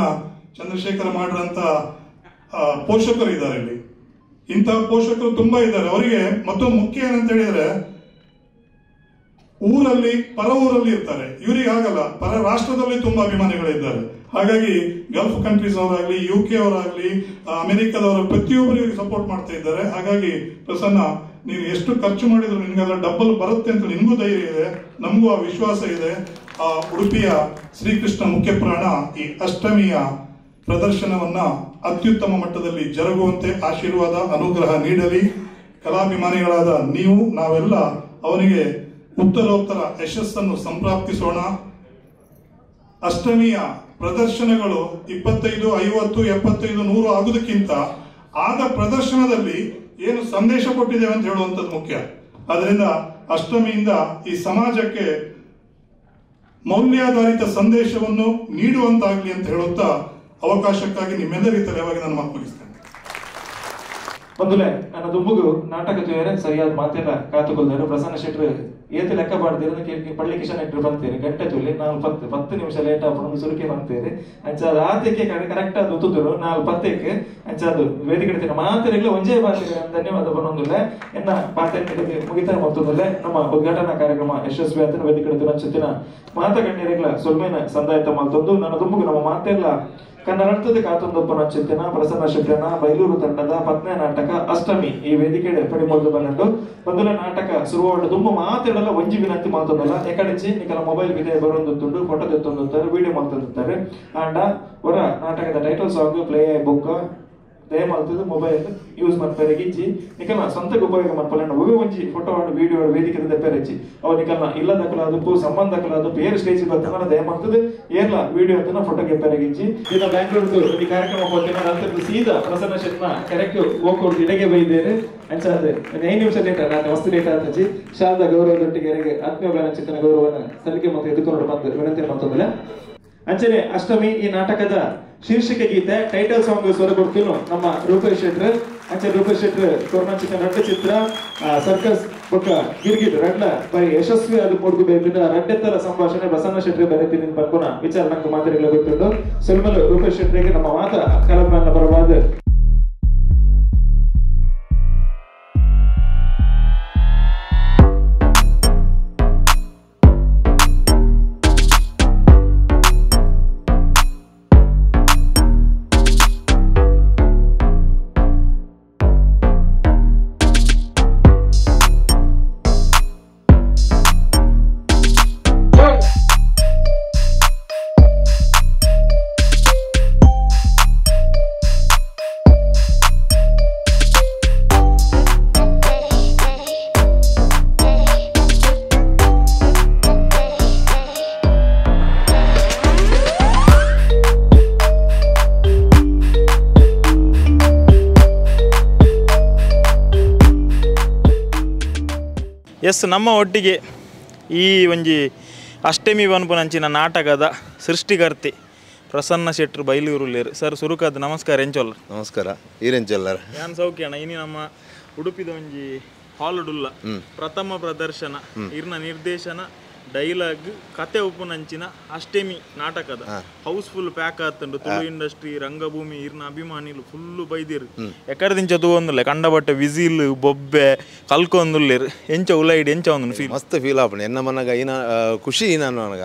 ಚಂದ್ರಶೇಖರ ಮಾಡ್ರಂತ ಪೋಷಕರು ಇದ್ದಾರೆ ಇಲ್ಲಿ. ಇಂತಹ ಪೋಷಕರು ತುಂಬಾ ಇದ್ದಾರೆ ಅವರಿಗೆ. ಮತ್ತೊಂದು ಮುಖ್ಯ ಏನಂತ ಹೇಳಿದ್ರೆ, ಊರಲ್ಲಿ ಪರ ಊರಲ್ಲಿ ಇರ್ತಾರೆ, ಇವರಿಗೆ ಆಗಲ್ಲ, ಪರ ರಾಷ್ಟ್ರದಲ್ಲಿ ತುಂಬಾ ಅಭಿಮಾನಿಗಳಿದ್ದಾರೆ. ಹಾಗಾಗಿ ಗಲ್ಫ್ ಕಂಟ್ರೀಸ್ ಅವರಾಗ್ಲಿ, UK ಅವರಾಗ್ಲಿ, ಅಮೆರಿಕದವರ ಪ್ರತಿಯೊಬ್ಬರು ಇವರಿಗೆ ಸಪೋರ್ಟ್ ಮಾಡ್ತಾ ಇದ್ದಾರೆ. ಹಾಗಾಗಿ ಪ್ರಸನ್ನ, ನೀವು ಎಷ್ಟು ಖರ್ಚು ಮಾಡಿದ್ರು ನಿನ್ಗೆ ಅದರ ಡಬ್ಬಲ್ ಬರುತ್ತೆ ಅಂತ ನಿಮಗೂ ಧೈರ್ಯ ಇದೆ, ನಮಗೂ ಆ ವಿಶ್ವಾಸ ಇದೆ. ಆ ಉಡುಪಿಯ ಶ್ರೀಕೃಷ್ಣ ಮುಖ್ಯ ಪ್ರಾಣ ಈ ಅಷ್ಟಮಿಯ ಪ್ರದರ್ಶನವನ್ನ ಅತ್ಯುತ್ತಮ ಮಟ್ಟದಲ್ಲಿ ಜರುಗುವಂತೆ ಆಶೀರ್ವಾದ ಅನುಗ್ರಹ ನೀಡಲಿ. ಕಲಾಭಿಮಾನಿಗಳಾದ ನೀವು ನಾವೆಲ್ಲ ಅವನಿಗೆ ಉತ್ತರೋತ್ತರ ಯಶಸ್ಸನ್ನು ಸಂಪ್ರಾಪ್ತಿಸೋಣ. ಅಷ್ಟಮಿಯ ಪ್ರದರ್ಶನಗಳು 25, 50, 75, 100 ಆಗುವುದಕ್ಕಿಂತ ಆದ ಪ್ರದರ್ಶನದಲ್ಲಿ ಏನು ಸಂದೇಶ ಕೊಟ್ಟಿದ್ದೇವೆ ಅಂತ ಹೇಳುವಂಥದ್ದು ಮುಖ್ಯ. ಅದರಿಂದ ಅಷ್ಟಮಿಯಿಂದ ಈ ಸಮಾಜಕ್ಕೆ ಮೌಲ್ಯಾಧಾರಿತ ಸಂದೇಶವನ್ನು ನೀಡುವಂತಾಗಲಿ ಅಂತ ಹೇಳುತ್ತಾ ಅವಕಾಶಕ್ಕಾಗಿ ನಿಮ್ಮೆಲ್ಲರಿಗೂ ತಲೆವಾಗಿ ನಾನು ಮಾತು ಮುಗಿಸ್ತೇನೆ. ಬಂಧುಲೆ, ನನ್ನ ದುಂಬುಗು ನಾಟಕ ತೋಯರೆ ಸರಿಯಾದ ಮಾತೆಲ್ಲ ಕಾತುಕೊಲ್ದರು. ಪ್ರಸನ್ನ ಶೆಟ್ರು ಏತು ಲೆಕ್ಕ ಬಾಡ್ದಿರ ಪಳ್ಳಿ ಕಿಶನ್ ಶೆಟ್ರು ಬಂತೇರಿ ಗಂಟೆ ತುಲಿ 4 10 10 ನಿಮಿಷ ಲೇಟ್ ಆಪುಂಡು ಸುರುಕೆ ಬಂತೇರಿ. ಅಂಚ ಅದು ಆತಕ್ಕೆ ಕರೆಕ್ಟ್ ಅದು ಉತ್ತುದ್ರು 4 10ಕ್ಕೆ. ಅಂಚ ಅದು ವೇದಿಕೆ ಇಡ್ತೀನಿ ಮಾತೆರೆಗ್ಲ ಒಂಜೇ ಭಾಷೆ ಧನ್ಯವಾದ ಬನ್ನೊಂದುಲ್ಲೆ. ಎನ್ನ ಪಾತೆ ಮುಗಿತಾ ಮತ್ತೊಂದುಲ್ಲೆ ನಮ್ಮ ಉದ್ಘಾಟನಾ ಕಾರ್ಯಕ್ರಮ ಯಶಸ್ವಿ ಆತನ ವೇದಿಕೆ ಇಡ್ತೀನಿ ಅಂಚುತ್ತಿನ ಮಾತ ಗಣ್ಯರೆಗ್ಲ ಸೊಲ್ಮೇನ ಸಂದಾಯತ ಮಲ್ತೊಂದು ನನ್ನ ದುಂಬುಗು ನಮ್ಮ ಮಾತೆಲ್ಲ ಕನ್ನಡದ ಕಾತೊಂದೊಪ್ಪನ ಚಿಂತನ ಪ್ರಸನ್ನ ಶೆಟ್ಟನ ಬೈಲೂರು ತಂಡದ ಪತ್ನಿ ನಾಟಕ ಅಷ್ಟಮಿ ಈ ವೇದಿಕೆ ಪಡಿಮೊಲ್ದು ಬಂದು ಬಂದುಲ ನಾಟಕ ಸುರುವಾಡು ತುಂಬ ಮಾತಾಡಲ್ಲ ಒಂಜಿ ವಿನಂತಿ ಮಾತೊಂದಲ್ಲ. ಎಕಡೆಂಚಿ ನಿಕಲ ಮೊಬೈಲ್ ವಿದೆ ಬರೊಂದು ತುಂಡು ಫೋಟೋ ತೆತ್ತೊಂದುತ್ತಾರೆ ವಿಡಿಯೋ ಮಾಡ್ತಂದುತ್ತಾರೆ. ಆಂಡ ಹೊರ ನಾಟಕದ title song play book ದಯ ಮಲ್ತದ್ದು ಮೊಬೈಲ್ ಯೂಸ್ ಮನ್ಪೆರೆ ಗಿಜ್ಜಿ ನಿಕಲ್ನ ಸ್ವಂತಕ್ಕೆ ಉಪಯೋಗ ಮನ್ಪಲ್ಲ. ಒವೇ ಒಂಜಿ ಫೋಟೋ ಆಡು ವಿಡಿಯೋ ಆಡು ವೇದಿಕೆ ದೆಪ್ಪೆರೆಚ್ಚಿ ಅವು ನಿಕಲ್ನ ಇಲ್ಲದಕ್ಕಲಾದಪ್ಪು ಸಂಬಂಧಕ್ಕಲಾದಪ್ಪು ಏರ್ ಸ್ಟೇಜ್ ಬರ್ತಾನ ದಯ ಮಲ್ತದ್ದು ಏರ್ಲ ವಿಡಿಯೋ ಅಂತನ ಫೋಟೋ ಗೆಪ್ಪೆರೆ ಗಿಜ್ಜಿ. ಇನ್ನು ಬ್ಯಾಂಗ್ಳೂರ್ದು ಈ ಕಾರ್ಯಕ್ರಮ ಹೋಗ್ತೀನಿ ನಂತರ ಸೀದಾ ಪ್ರಸನ್ನ ಶೆಟ್ನ ಕರೆಕ್ಟ್ ಹೋಗ್ಕೊಡ್ತು ಇಡಗೆ ಬೈದೇನೆ ಅಂಚಾದ್ರೆ 5 ನಿಮಿಷ ಲೇಟ್ ನಾನು ಮಸ್ತ್ ಲೇಟ್ ಆತಜಿ. ಶಾರದಾ ಗೌರವದೊಟ್ಟಿಗೆ ಆತ್ಮೀಯ ಚಿತ್ತನ ಗೌರವನ ಸಲ್ಲಿಕೆ ಮತ್ತು ಎದುಕೊಂಡು ಬಂದು ವಿನಂತಿ ಮತ್ತೊಂದಿಲ್ಲ. ಅಂಚನೆ ಅಷ್ಟಮಿ ಈ ನಾಟಕದ ಶೀರ್ಷಿಕೆ ಗೀತೆ ಟೈಟಲ್ ಸಾಂಗ್ ಸ್ವರ ಕೊಡ್ತೀನು ನಮ್ಮ ರೂಪೇಶ್ ಶೆಟ್ರ್. ಅಂಚೆ ರೂಪೇಶ್ ಶೆಟ್ರ್ ಕೊರೋನಾ ಚಿತ್ರ ರಡ್ಡ ಚಿತ್ರ ಸರ್ಕಸ್ ಬೊಕ್ಕ ಗಿರ್ಗಿಟ್ ರಡ್ಲ ಬರೀ ಯಶಸ್ವಿ ಅದು ಮೂಡ್ಗು ಬೇಕಿದ್ದ ರಡ್ಡೆತ್ತರ ಸಂಭಾಷಣೆ ಬಸಣ್ಣ ಶೆಟ್ರಿ ಬರೀತೀನಿ ಪನ್ಪುನ ವಿಚಾರ ನಂಗೆ ಮಾತಾಡಲು ಗೊತ್ತುಂಟು. ಸೊಲ್ಮಲು ರೂಪೇಶ್ ಶೆಟ್ರಿಗೆ ನಮ್ಮ ಮಾತ ಕಲಬನ್ನ ಪರವಾದ ಎಸ್, ನಮ್ಮ ಒಟ್ಟಿಗೆ ಈ ಒಂಜಿ ಅಷ್ಟಮಿ ಪನ್ಪುನಂಚಿನ ನಾಟಕದ ಸೃಷ್ಟಿಕರ್ತೆ ಪ್ರಸನ್ನ ಶೆಟ್ರು ಬೈಲೂರುಲ್ಲೇರು. ಸರ್, ಸುರುಕಾದ ನಮಸ್ಕಾರ. ಎಂಚೊಲ್ಲ? ನಮಸ್ಕಾರ. ಈರೆಂಚೊಲ್ಲರ್? ಯಾನ್ ಸೌಖ್ಯಣ. ಇನಿ ನಮ್ಮ ಉಡುಪಿದ ಒಂಜಿ ಹಾಲುಡುಲ್ಲ ಪ್ರಥಮ ಪ್ರದರ್ಶನ, ಇರ್ನ ನಿರ್ದೇಶನ, ಡೈಲಾಗ್, ಕತೆ ಉಪ್ಪುನಂಚಿನ ಅಷ್ಟಮಿ ನಾಟಕದ house full pack ಆತುಂಡು. Tulu industry ರಂಗಭೂಮಿ ಇರ್ನ ಅಭಿಮಾನಿಲು ಫುಲ್ಲು ಬೈದಿರು. ಎಕಡದಿಂಚ ತೂವೊಂದುಲ್ಲೆ ಕಂಡಬಟ್ಟೆ ವಿಸಿಲ್ ಬೊಬ್ಬೆ ಕಲ್ಕೊಂದುಲ್ಲೇರು. ಎಂಚ ಉಲೈಡ್ ಎಂಚ ಒಂದು ಫೀಲ್? ಮಸ್ತ್ ಫೀಲ್ ಆಪುಂಡು. ಎನ್ನ ಮನಗ ಇನ ಖುಷಿ ಇನ ನನಗ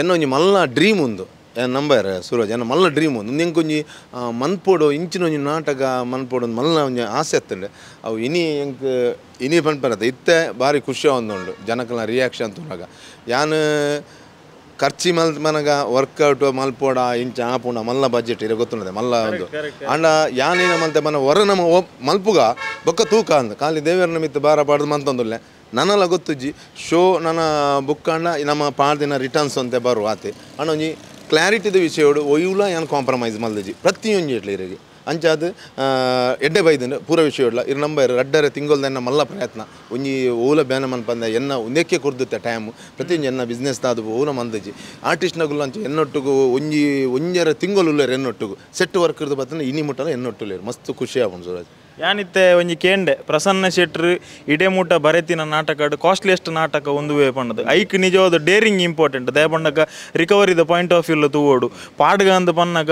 ಎನ್ನ ಒಂಜಿ ಮಲ್ಲ ಡ್ರೀಮ್ ಉಂದು ನಂಬರ್ ಸೂರಜ್ ಎನ್ನ ಮಲ್ಲ ಡ್ರೀಮ್ ಉಂದು ಎಂಕೊಂಜಿ ಮನ್ಪೋಡು ಇಂಚಿನ ಒಂಜಿ ನಾಟಕ ಮನ್ಪೋಡು ಮಲ್ಲ ಒಂಜಿ ಆಸೆ ಅತ್ತುಂಡು. ಅವು ಇನಿ ಎಂಕ್ ಇನಿ ಪನ್ಪರತ್ತೆ ಇತ್ತೆ ಭಾರಿ ಖುಷಿ ಆವೊಂದುಂಡು ಜನಕಲ್ನ ರಿಯಾಕ್ಷನ್ ತೂನಗ. ಯಾನ್ ಖರ್ಚಿ ಮಲ್ ಮನಗ ವರ್ಕೌಟ್ ಮಲ್ಪೋಡ ಇಂಚ ಆಪುಂಡ ಮಲ್ಲ ಬಜೆಟ್ ಇರ ಗೊತ್ತುಂಡದೆ ಮಲ್ಲ ಒಂದು ಆಂಡ ಯಾನೇನ ಮಲ್ತೆ ಮನ ಹೊರ ನಮ್ಮ ಮಲ್ಪುಗ ಬೊಕ್ಕ ತೂಕ ಅಂದ್ ಖಾಲಿ ದೇವರ ನಿಮಿತ್ತ ಬಾರ ಪಾಡ್ದು ಮಂತೊಂದುಲ್ಲೆ. ನನಲ ಗೊತ್ತುಜ್ಜಿ ಶೋ ನನ್ನ ಬುಕ್ಕಂಡ ನಮ್ಮ ಪಾಡ್ದಿನ ರಿಟರ್ನ್ಸ್ ಅಂತೆ ಬರು ಆತೆ ಅಣ್ಣ ಒಂಜಿ ಕ್ಲಾರಿಟಿದ ವಿಷಯೋಡು ಒಯ್ಯುಲ ಯಾನ್ ಕಾಂಪ್ರಮೈಸ್ ಮಲ್ದಿಜಿ ಪ್ರತಿಯೊಂಜಿ ಇಟ್ಲಿ ಇರಿಗೆ ಅಂಚಾದ ಎಡ್ಡೆ ಬೈದನು ಪೂರ ವಿಷಯ ಇರು ನಂಬರ್ ರಡ್ಡರೆ ತಿಂಗೊಲ್ದ ಮಲ್ಲ ಪ್ರಯತ್ನ ಒಂಜಿ ಓಲ ಬ್ಯಾನ ಮನ್ಪಂದ ಎನ್ನ ಒಂದಕ್ಕೆ ಕೊರ್ದುತ್ತೆ ಟೈಮ್ ಪ್ರತಿಯೊಂಜಿ ಎನ್ನ ಬಿಸ್ನೆಸ್ ದಾದು ಓಲ ಮಂದಜಿ ಆರ್ಟಿಸ್ಟ್ನಗುಲು ಅಂಚ ಎನ್ನೊಟ್ಟುಗು ಒಂಜಿ ಒಂಜರ ತಿಂಗೊಲುಲ್ಲೇರು ಎನ್ನೊಟ್ಟುಗು ಸೆಟ್ ವರ್ಕ್ ಇರ್ದು ಬತ್ತನ ಇನಿ ಮುಟ್ಟಲ ಎನ್ನೊಟ್ಟುಲೇರು ಮಸ್ತ್ ಖುಷಿ ಆಪುಂಡು ಸೂರಜ್. ಯಾನಿತ್ತೆ ಒಂಜಿ ಕೇಂಡೆ ಪ್ರಸನ್ನ ಶೆಟ್ರು ಇಡೇ ಮೂಟ ಬರೆತಿನ ನಾಟಕ ಕಾಸ್ಟ್ಲಿಯೆಸ್ಟ್ ನಾಟಕ ಒಂದುವೇ ಪಂಡದು ಐಕ್ ನಿಜವಾದ ಡೇರಿಂಗ್ ಇಂಪಾರ್ಟೆಂಟ್ ದಯಪಂಡಕ ರಿಕವರಿದ point of view ತೂವೋಡು ಪಾಡ್ಗ ಅಂದ್ ಪನ್ನಗ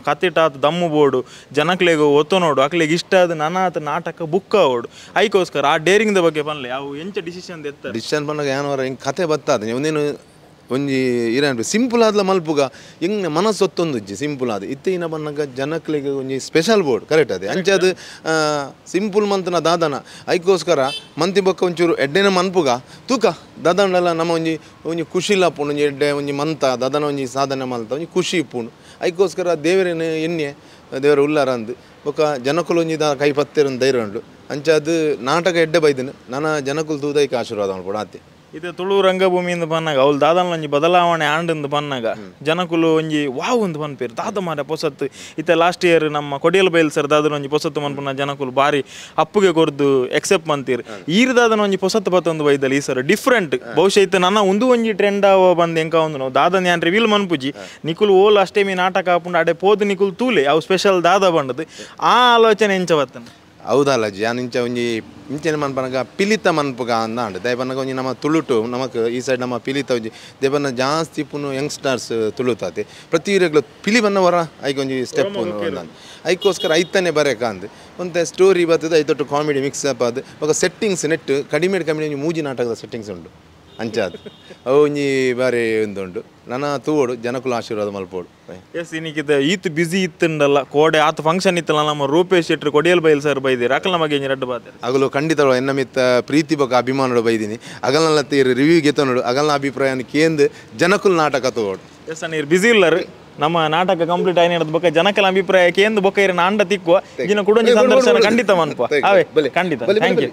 ಕತ್ತಿಟಾತ್ ದಮ್ಮು ಬೋಡು ಜನಕ್ಲೆಗ್ ಒತ್ತೊನೋಡು ಅಕ್ಲೆಗ್ ಇಷ್ಟ ಆದ ನನಾತ್ ನಾಟಕ ಬುಕ್ ಆವೋಡು ಐಕೋಸ್ಕರ ಆ ಡೇರಿಂಗ್ the ಬಗ್ಗೆ ಪನ್ಲೆ ಅವು ಎಂಚ ಡಿಸಿಷನ್ ದೆತ್ತ ಡಿಸಿಷನ್ ಪನ್ನಗ ಯಾನವರ ಹಿಂಗೆ ಕತೆ ಬತ್ತಾದ ಒಂದೇನು ಒಂಜಿ ಇರ ಸಿಂಪಲ್ ಆದ್ಲ ಮಲ್ಪುಗ ಎಂಗ್ ಮನಸ್ಸು ಒತ್ತೊಂದುಜ್ಜಿ ಸಿಂಪಲ್ ಆದ ಇತ್ತೆ ಇನ ಬನ್ನಗ ಜನಕ್ಲೆಗ್ ಒಂಜಿ special board correct ಅದೇ ಅಂಚಾದ ಸಿಂಪಲ್ ಮಂತನ ದಾದನ ಐಕೋಸ್ಕರ ಮಂತಿ ಬೊಕ್ಕ ಒಂಚೂರು ಎಡ್ಡೆನ ಮನ್ಪುಗ ತೂಕ ದಾದನಲ ನಮ್ಮ ಒಂಜಿ ಒಂಜಿ ಖುಷಿಲ ಪುಂಡು ಒಂಜಿ ಎಡ್ಡೆ ಒಂಜಿ ಮಂತ ದಾದನ ಒಂಜಿ ಸಾಧನೆ ಮಲ್ತ ಒಂಜಿ ಖುಷಿ ಇಪ್ಪುಂಡು ಐಕೋಸ್ಕರ ದೇವರೇನು ಎಣ್ಣೆ ದೇವರ ಉಲ್ಲಾರ ಅಂದು ಬೊಕ್ಕ ಜನಕುಲು ಒಂಜಿ ದಾ ಕೈ ಪತ್ತೆರೊಂದು ಧೈರ್ಯ ಉಂಡು ಅಂಚಾದ ನಾಟಕ ಎಡ್ಡೆ ಬೈದನು ನನ್ನ ಜನಕುಲು ತೂದೈಕ್ ಆಶೀರ್ವಾದ ಮಲ್ಪೊಡು ಆತೆ. ಇದು ತುಳು ರಂಗಭೂಮಿಯಿಂದ ಪನ್ನಾಗ ಅವ್ಲು ದಾದನ ಒಂಜಿ ಬದಲಾವಣೆ ಆಂಡಂದು ಪನ್ನಾಗ ಜನಕುಲು ಒಂಜಿ ವಾವ್ ಒಂದು ಪನ್ಪೇರು ದಾದ ಮಾರ ಪೊಸತ್ತು ಇತ್ತೆ ಲಾಸ್ಟ್ ಇಯರ್ ನಮ್ಮ ಕೊಡಿಯಲ್ ಬೈಲ್ ಸರ್ ದಾದನ ಒಂಜಿ ಪೊಸತ್ತು ಮನ್ಪುನ ಜನಕುಲು ಬಾರಿ ಅಪ್ಪುಗೆ ಕೊರ್ದು ಎಕ್ಸೆಪ್ಟ್ ಮಂತೀರು ಈರ್ ದಾದನ ಒಂಜಿ ಪೊಸತ್ತು ಬತ್ತೊಂದು ಬೈದಲ್ಲಿ ಈ ಸರ್ ಡಿಫ್ರೆಂಟ್ ಬಹುಶಃ ಇತ್ತು ನನ್ನ ಒಂದು ಒಂಜಿ ಟ್ರೆಂಡ್ ಆವ ಬಂದು ಎಂಕ ಒಂದು ನಾವು ದಾದನ ಯಾನ್ ರಿವೀಲ್ ಮನ್ಪುಜಿ ನಿಕುಲು ಓಲ್ ಅಷ್ಟೇ ಮೀ ನಾಟಕ ಹಾಪುಂಡು ಅಡೆ ಪೋದು ನಿಕುಲು ತೂಲೆ ಅವು ಸ್ಪೆಷಲ್ ದಾದ ಬಂಡದು ಆ ಆಲೋಚನೆ ಎಂಚ ಬತ್ತನ. ಹೌದಲ್ಲ ಜಿ ಯಾನ್ ಇಂಚ ಒಂಜಿ ಇಂಚೆನೆ ಮನ್ಪನಗ ಪಿಲಿತ ಮನ್ಪುಗ ಅಂದಾಂಡ್ ದಯಪನಗ ಒಂಜಿ ನಮ್ಮ ತುಳುಟು ನಮಕ್ ಈ ಸೈಡ್ ನಮ್ಮ ಪಿಲಿತ ಒಂಜಿ ದೇಪನ ಜಾಸ್ತಿ ಪುನು ಯಂಗ್ಸ್ಟರ್ಸ್ ತುಳುತಾತೆ ಪ್ರತಿ ರೆಗ್ಲ ಪಿಲಿ ಬನ್ನವರ ಐಕ್ ಒಂಜಿ ಸ್ಟೆಪ್ ಅಂದ್ ಐಕೋಸ್ಕರ ಐತನೇ ಬರೇಕ ಅಂದ್ ಒಂತೆ ಸ್ಟೋರಿ ಬರ್ತದೆ ಐತೊಟ್ಟು comedy mix up ಅದು ಬೊಕ ಸೆಟ್ಟಿಂಗ್ಸ್ ನೆಟ್ ಕಡಿಮೆ ಕಡಿಮೆ ಒಂಜಿ ಮೂಜಿ ನಾಟಕದ ಸೆಟ್ಟಿಂಗ್ಸ್ ಉಂಡು ಅಂಚಾದ್ ಅವು ಒಂಜಿ ಬಾರಿ ಉಂದುಂಡು ನನ್ನ ತೂವೋಡು ಜನಕುಲ ಆಶೀರ್ವಾದ ಮಲ್ಪೋಡು. ಎಸ್ ಇನ್ನಿಕ್ಕಿತ ಈತ್ ಬಿಸಿ ಇತ್ತುಂಡಲ್ಲ ಕೋಡೆ ಆತ ಫಂಕ್ಷನ್ ಇತ್ತಲ್ಲ ನಮ್ಮ ರೂಪೇಶ್ ಶೆಟ್ರು ಕೊಡಿಯಲ್ ಬೈಲ್ ಸರ್ ಬೈದಿರಿ ಅಕಲ್ ನಮಗೆ ರಡ್ಡು ಬಾತೆ ಅಗಲು ಖಂಡಿತ ಎನ್ನ ಮಿತ್ತ ಪ್ರೀತಿ ಬೊಕ ಅಭಿಮಾನೋಡು ಬೈದಿನಿ ಅಗಲ್ನ ತೀರು ರಿವ್ಯೂ ಗೆತ್ತನೋಡು ಅಗಲ್ನ ಅಭಿಪ್ರಾಯ ಕೇಂದ್ ಜನಕುಲ ನಾಟಕ ತೂವೋಡು. ಎಸ್ ಅಣ್ಣ ಇರು ಬಿಸಿ ಇಲ್ಲರು ನಮ್ಮ ನಾಟಕ ಕಂಪ್ಲೀಟ್ ಆಯ್ನ ಬೊಕ್ಕ ಜನಕಲ ಅಭಿಪ್ರಾಯ ಕೇಂದ್ ಬೊಕ್ಕ ಇರ ನಾಂಡ ತಿಕ್ಕುವ ಇನ್ನು ಕುಡೊಂಜಿ ಸಂದರ್ಶನ ಖಂಡಿತ ಮನ್ಪ ಅವೇ ಖಂಡಿತ thank you.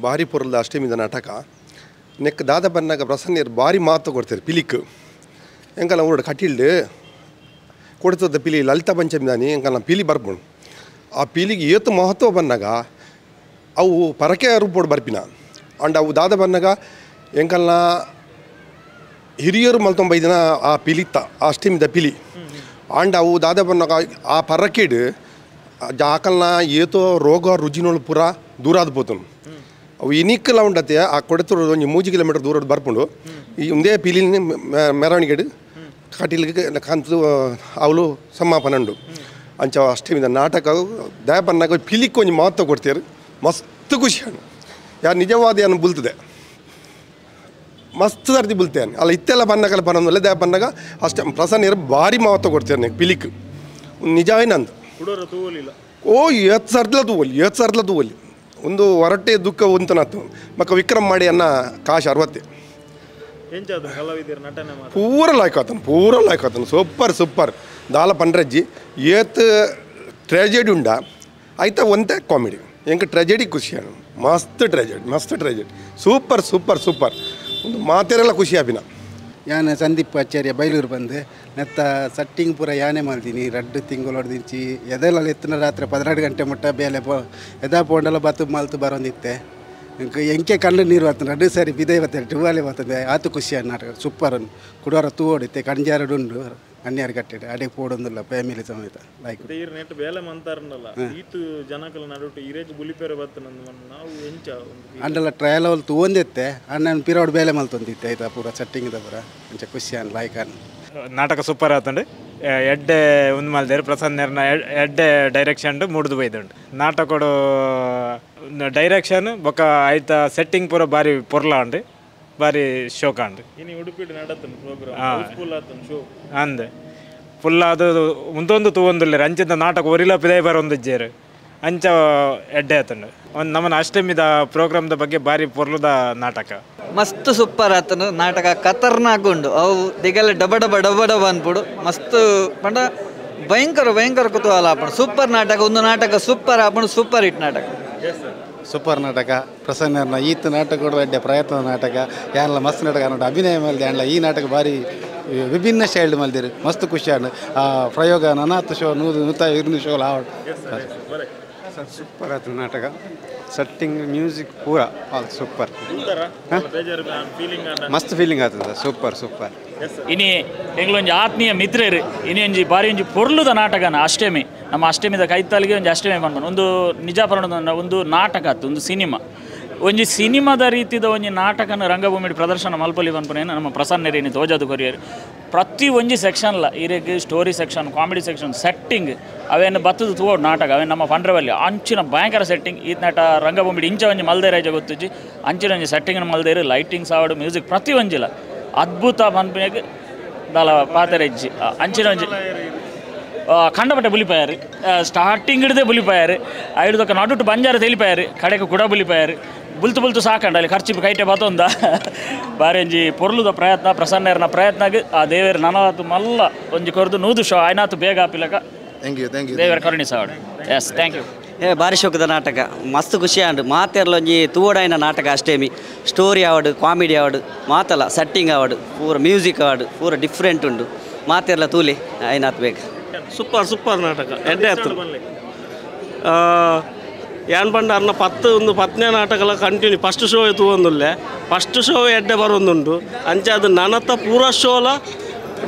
ಬಾರಿ ಪೊರ್ಲದ ಅಷ್ಟಮಿದ ನಾಟಕ ನೆಕ್ ದಾದ ಬನ್ನಾಗ ಪ್ರಸನ್ನರು ಭಾರಿ ಮಹತ್ವ ಕೊಡ್ತಾರೆ ಪಿಲಿಕ್ ಎಂಕಲ್ಲ ಊರು ಕಟೀಲ್ಡು ಕೊಡ್ತದ ಪಿಲಿ ಲಲಿತಾ ಪಂಚಮಿದಾನಿ ಎಂಕಲ್ಲ ಪಿಲಿ ಬರ್ಪುಂಡು ಆ ಪಿಲಿಗೆ ಏತು ಮಹತ್ವ ಬನ್ನಾಗ ಅವು ಪರಕೆ ರೂಪೋಡು ಬರ್ಪಿನ ಅಂಡ್ ಅವು ದಾದ ಬನ್ನಾಗ ಎಂಕಲ್ಲ ಹಿರಿಯರು ಮಲ್ತೊಂಬೈದಿನ ಆ ಪಿಲಿತ್ತ ಆ ಅಷ್ಟಮಿದ ಪಿಲಿ ಅಂಡ್ ಅವು ದಾದ ಬನ್ನಾಗ ಆ ಪರಕೆಡು ಜಾಕಲ್ನ ಏತೋ ರೋಗ ರುಜಿನೋಳು ಪೂರ ದೂರ ಆದ ಪೋತನು ಅವು ಇನಿಕ್ಕಲ ಉಂಡತೆ ಆ ಕೊಡತೂರು ಒಂಜಿ 3 ಕಿಲೋಮೀಟರ್ ದೂರ ಬರ್ಪುಂಡು ಈ ಒಂದೇ ಪಿಲಿನ ಮೆರವಣಿಗೆ ಕಟೀಲ್ಗೆ ಕಂತು ಅವಳು ಸಮಾಪನ ಉಂಡು ಅಂಚ ಅಷ್ಟಮಿದ ನಾಟಕ ದಯಪನ್ನಾಗ ಪಿಲಿಕ್ಕೆ ಒಂಜಿ ಮಹತ್ವ ಕೊಡ್ತೀರು ಮಸ್ತ್ ಖುಷಿ ಅಣ್ಣ ಯಾರು ನಿಜವಾದ ಏನು ಬುಲ್ತದೆ ಮಸ್ತ್ ಸರ್ತಿ ಬುಲ್ತೇನೆ ಅಲ್ಲ ಇತ್ತೆಲ್ಲ ಬನ್ನಗಲ್ಲ ಬನ್ನೋದಲ್ಲ ದಯ ಬನ್ನಾಗ ಅಷ್ಟೇ ಪ್ರಸನ್ನ ಭಾರಿ ಮಹತ್ವ ಕೊಡ್ತೀರಿ ನೀವು ಪಿಲಿಕ್ ನಿಜವೇ ನಂದು ಓ ಏತ್ ಸರ್ದ್ಲ ತೂವಲ್ಲಿ ಏತ್ ಸರ್ದ್ಲ ತೂವಲ್ಲಿ ಒಂದು ಹೊರಟೆ ದುಃಖ ಉಂತನಾತು ಮಕ್ಕ ವಿಕ್ರಮ್ ಮಾಡಿ ಅನ್ನ ಕಾಶ್ 60 ಪೂರ ಲಾಯ್ಕ್ ಆತನು ಪೂರ ಲಾಯ್ಕ್ ಆತನು ಸೂಪರ್ ಸೂಪರ್ ದಾಲ ಪಂಡ್ರಜ್ಜಿ ಏತ್ ಟ್ರಾಜೆಡಿ ಉಂಡ ಆಯ್ತಾ ಒಂತೆ ಕಾಮಿಡಿ ಎಂಕ ಟ್ರಾಜೆಡಿ ಖುಷಿ ಅಣ್ಣ ಮಸ್ತ್ ಟ್ರಾಜೆಡಿ ಮಸ್ತ್ tragedy super super super ಒಂದು ಮಾತೆರೆಲ್ಲ ಖುಷಿ ಆಪಿನ. ಯಾನೆ ಸಂದೀಪ್ ಆಚಾರ್ಯ ಬೈಲೂರು ಬಂದು ನೆತ್ತ ಸಟ್ಟಿಂಗ್ ಪೂರ ಯಾನೆ ಮಾಡ್ತೀನಿ ರಡ್ಡು ತಿಂಗಳು ಹೊಡೆದಿಂಚಿ ಎದೆಲ್ಲ ಎತ್ತಿನ ರಾತ್ರಿ 12 ಗಂಟೆ ಮುಟ್ಟ ಬೇಲೆ ಪೋ ಎದಾ ಪೋಂಡಲ ಬತ್ತು ಮಾಲ್ತು ಬರೋಂದಿತ್ತೆ ಎಂಕೆ ಕಣ್ಣು ನೀರು ಬರ್ತದೆ ರಡ್ಡು ಸರಿ ಬಿದೆ ಬರ್ತದೆ ಟುವಾಲೆ ಬರ್ತದೆ ಆತು ಖುಷಿ ನಾಟಕ ಸೂಪರ್ ಕುಡೋರ ತೂ ಹೊಡಿತೆ ಕಣ್ಜಾರಡು ಉಂಡು ಕನ್ಯಾರು ಕಟ್ಟಿಡು ಅಡೆ ಪೋಡೊಂದಿಲ್ಲ ಫ್ಯಾಮಿಲಿ ಸಮೇತ ಲೈಕ್ ನೆಟ್ ಬೇಲೆ ಮಂತಾರನಲ್ಲ ಈತು ಜನಕಲ ನಡುಟು ಇರೇಜ್ ಬುಲಿಪೇರೆ ಬರ್ತನಂದು ನಾವು ಎಂಚ ಅಂಡಲ ಟ್ರಯಲ್ ಅವಳು ತೂವೊಂದಿತ್ತೆ ಅಣ್ಣನ ಪಿರೋಡ್ ಬೇಲೆ ಮಲ್ತೊಂದಿತ್ತೆ ಆಯ್ತಾ ಪೂರ ಸೆಟ್ಟಿಂಗ್ ಪೂರ ಅಂಚ ಖುಷಿ ಅನ್ ಲೈಕ್ ಅನ್ ನಾಟಕ ಸೂಪರ್ ಆತಂಡು ಎಡ್ಡೆ ಒಂದು ಮಲ್ದೇರು ಪ್ರಸನ್ನರ್ನ ಎಡ್ಡೆ ಡೈರೆಕ್ಷನ್ ಮೂಡ್ದು ಬೈದುಂಡು ನಾಟಕಡು ಡೈರೆಕ್ಷನ್ ಬೊಕ್ಕ ಆಯ್ತಾ ಸೆಟ್ಟಿಂಗ್ ಪೂರ ಬಾರಿ ಪೊರ್ಲ ಉಂಡು ಬಾರಿ ಶೋಕ ಉಂಡು ಇನಿ ಉಡುಪಿಡ್ ನಡತನ program house full ಆತನ ಶೋ ಅಂದೆ ಫುಲ್ ಅದು ಒಂದೊಂದು ತೂವೊಂದುಲ್ಲೆರ್ ಅಂಚಿಂದ ನಾಟಕ ಒರಿಲ ಪಿದೈ ಬರೊಂದಿಜ್ಜೆರ್ ಅಂಚ ಎಡ್ಡೆ ಆತುಂಡು ಒಂದು ನಮ್ಮನ ಅಷ್ಟಮಿದ ಪ್ರೋಗ್ರಾಮ್ದ ಬಗ್ಗೆ ಭಾರಿ ಪೊರ್ಲುದ ನಾಟಕ ಮಸ್ತ್ ಸೂಪರ್ ಆತನು ನಾಟಕ ಖತರ್ನಾಕ್ ಉಂಡು ಅವು ದಿಗಲ ಡಬ ಡಬ ಡಬ ಡಬ ಅನ್ಪುಡು ಮಸ್ತ್ ಪಂಡ ಭಯಂಕರ ಭಯಂಕರ ಕುತೂಹಲ ಆಪುಂಡು ಸೂಪರ್ ನಾಟಕ ಒಂದು ನಾಟಕ ಸೂಪರ್ ಆಪುಂಡು ಸೂಪರ್ ಹಿಟ್ ನಾಟಕ ಸೂಪರ್ ನಾಟಕ ಪ್ರಸನ್ನರ್ನ ಈತ ನಾಟಕ ಎಡ್ಡೆ ಪ್ರಯತ್ನದ ನಾಟಕ ಯಾನ್ಲ ಮಸ್ತ್ ನಾಟಕ ಅನ್ನೋದು ಅಭಿನಯ ಮಲ್ದೆ ಆಂಡ್ಲ ಈ ನಾಟಕ ಭಾರಿ ವಿಭಿನ್ನ ಶೈಲ್ಡ್ ಮಲ್ದಿರು ಮಸ್ತ್ ಖುಷಿ ಆಂಡ್ ಆ ಪ್ರಯೋಗ ನನಾತ್ ಶೋ 100 ಶೋ ಆವಡ್ ಸರ್ ಸೂಪರ್ ಆಯ್ತು ನಾಟಕ ಸೆಟ್ಟಿಂಗ್ ಮ್ಯೂಸಿಕ್ ಪೂರ ಆಲ್ ಸೂಪರ್ ಮಸ್ತ್ ಫೀಲಿಂಗ್ ಆಗ್ತದೆ ಸೂಪರ್ ಸೂಪರ್ ಇನಿ ಎಂಗ್ಲೊಂಜಿ ಆತ್ಮೀಯ ಮಿತ್ರರು ಇನಿ ಒಂಜಿ ಬಾರಿ ಒಂಜಿ ಪೊರ್ಲುದ ನಾಟಕನ ಅಷ್ಟಮಿ ನಮ್ಮ ಅಷ್ಟಮಿದ ಕೈತಾಲಿಗೆ ಒಂಜಿ ಅಷ್ಟಮಿ ಪನ್ಪುನ ಒಂದು ನಿಜ ಪರಣ ಒಂದು ನಾಟಕ ಆತು ಒಂದು ಸಿನಿಮಾ ಒಂಜಿ ಸಿನಿಮಾದ ರೀತಿದ ಒಂಜಿ ನಾಟಕನ ರಂಗಭೂಮಿ ಪ್ರದರ್ಶನ ಮಲ್ಪೊಲಿ ಪನ್ಪುನ ನಮ್ಮ ಪ್ರಸನ್ನೆರೇನಿ ತೋಜಾದು ಕೊರಿಯರ್ ಪ್ರತಿ ಒಂಜಿ ಸೆಕ್ಷನ್ಲ ಇರೆಗ್ story section comedy section setting ಅವೇನು ಬತ್ತದ ತೂವೋಡು ನಾಟಕ ಅವೇನು ನಮ್ಮ ಪಂಡ್ರವಲ್ಲಿ ಅಂಚಿನ ಭಯಂಕರ ಸೆಟ್ಟಿಂಗ್ ಈ ನಾಟ ರಂಗಭೂಮಿ ಇಂಚ ಒಂಜಿ ಮಲ್ದೇರಾಜ ಗೊತ್ತುಜ್ಜಿ ಅಂಚಿನ ಒಂಜಿ ಸೆಟ್ಟಿಂಗ್ ಮಲ್ದೇರು ಲೈಟಿಂಗ್ಸ್ ಆವಡು ಮ್ಯೂಸಿಕ್ ಪ್ರತಿ ಒಂಜಿಲ ಅದ್ಭುತ ಪನ್ಪಿನಾಗ ದಾಲ ಪಾತೆರೆಜ್ಜಿ ಅಂಚಿನ ಒಂಜಿ ಕಂಡಪಟ್ಟೆ ಬುಲಿಪಾಯರು ಸ್ಟಾರ್ಟಿಂಗ್ ಹಿಡ್ದೆ ಬುಲಿಪಾಯರು ಐಡ್ದೊಕ್ಕ ನಡುಟು ಬಂಜಾರ ತೆಲಿಪಾಯರು ಕಡೆಗೆ ಕೂಡ ಬುಲಿಪಾಯರು ಬುಲ್ತು ಬುಲ್ತು ಸಾಕಂಡ ಅಲ್ಲಿ ಖರ್ಚು ಕೈಟೆ ಬತ್ತೊಂದ ಬಾರಿ ಒಂಜಿ ಪೊರ್ಲುದ ಪ್ರಯತ್ನ ಪ್ರಸನ್ನರ್ನ ಪ್ರಯತ್ನ ಆ ದೇವೇರು ನನಾತು ಮಲ್ಲ ಒಂಜಿ ಕೊರ್ದು 100 ಶೋ ಆಯ್ನಾತು ಬೇಗ ಆಪಿಲಕ thank you thank you ದೇವರ ಕರುಣಿಸಾವಡು yes thank you ಏ ಭಾರಿ ಶೋಕದ ನಾಟಕ ಮಸ್ತ್ ಖುಷಿ ಆಂಡ್ ಮಾತೆರ್ಲ ಒಂಜಿ ತೂವಡಾಯಿನ ನಾಟಕ ಅಷ್ಟೇಮಿ ಸ್ಟೋರಿ ಆವಡು ಕಾಮಿಡಿ ಆವಡು ಮಾತಲ್ಲ ಸೆಟ್ಟಿಂಗ್ ಆವಡು ಪೂರ ಮ್ಯೂಸಿಕ್ ಆವಡು ಪೂರ ಡಿಫ್ರೆಂಟ್ ಉಂಡು ಮಾತೆರ್ಲ ತೂಲಿ ಆಯ್ನಾತ್ ಬೇಗ ಸೂಪರ್ ಸೂಪರ್ ನಾಟಕ ಎಡ್ಡೆ ಆಯ್ತು ಯಾನ್ ಪಂಡ ಅರ್ನ 10 ನಾಟಕಲ continue first show ತೂವೊಂದುಲ್ಲೆ first show ಎಡ್ಡೆ ಬರೋದುಂಟು ಅಂಚ ಅದು ನನತ ಪೂರ ಶೋಲ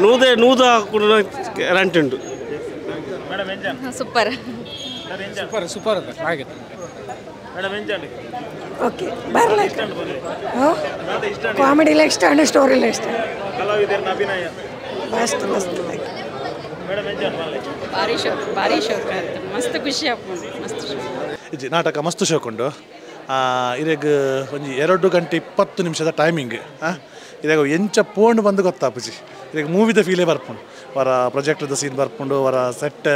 100 ಗ್ಯಾರಂಟಿ ಉಂಟು super super super ಹಾಗೆ ಓಕೆ ಬರಲ್ಲ ಕಾಮಿಡಿಲ ಇಷ್ಟ ಅಂಡ್ ಸ್ಟೋರಿಲ ಇಷ್ಟ ಮಸ್ತ್ ಮಸ್ತ್ ಭಾರಿ ಶೋಕ್ ಭಾರಿ ಶೋಕ್ ಆಯ್ತು ಮಸ್ತ್ ಖುಷಿ ಆಪುಂಡು ಮಸ್ತ್ ಇಜ್ಜಿ ನಾಟಕ ಮಸ್ತ್ ಶೋಕುಂಡು ಇರೆಗ್ ಒಂಜಿ 2 ಗಂಟೆ 20 ನಿಮಿಷದ ಟೈಮಿಂಗ್ ಇರೆಗ್ ಎಂಚ ಪೋಂಡು ಬಂದು ಗೊತ್ತಾಪುಜಿ ಇರೆಗ್ ಮೂವಿದ ಫೀಲೇ ಬರ್ಪುಂಡು ವರ ಪ್ರೊಜೆಕ್ಟರ್ದ ಸೀನ್ ಬರ್ಪುಂಡು ವರ ಸೆಟ್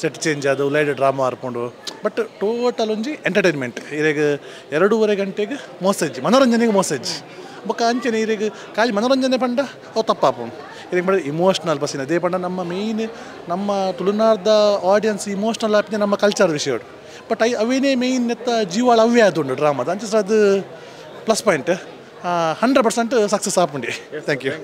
ಸೆಟ್ ಚೇಂಜ್ ಅದು ಲೈಟ್ ಡ್ರಾಮಾ ಬರ್ಪುಂಡು ಬಟ್ ಟೋಟಲ್ ಒಂಜಿ ಎಂಟರ್ಟೈನ್ಮೆಂಟ್ ಇರೆಗ್ 2.5 ಗಂಟೆಗೆ ಮೋಸಜ್ಜಿ ಮನೋರಂಜನೆಗೆ ಮೋಸಜ್ಜಿ ಬೊಕ್ಕ ಅಂಚನೆ ಇರೆಗ್ ಖಾಲಿ ಮನೋರಂಜನೆ ಪಂಡ ಅವು ತಪ್ಪಾಪುಂಡು ಇದಕ್ಕೆ ಪಂಡ ಇಮೋಷ್ನಲ್ ಬಸ್ಸಿನ ಅದೇ ಪಂಡ ನಮ್ಮ ಮೇಯ್ನ್ ನಮ್ಮ ತುಳುನಾಡ್ದ ಆಡಿಯನ್ಸ್ ಇಮೋಷ್ನಲ್ ಆಪಿನ ನಮ್ಮ ಕಲ್ಚರ್ ವಿಷಯ ಬಟ್ I ಅವೇನೇ ಮೇಯ್ನ್ ಎತ್ತ ಜೀವಾಳ ಅವೇ ಅದು ಡ್ರಾಮಾದ ಅಂಚೆ ಅದು ಪ್ಲಸ್ ಪಾಯಿಂಟ್ 100% ಸಕ್ಸಸ್ ಆಪುಂಡಿ thank U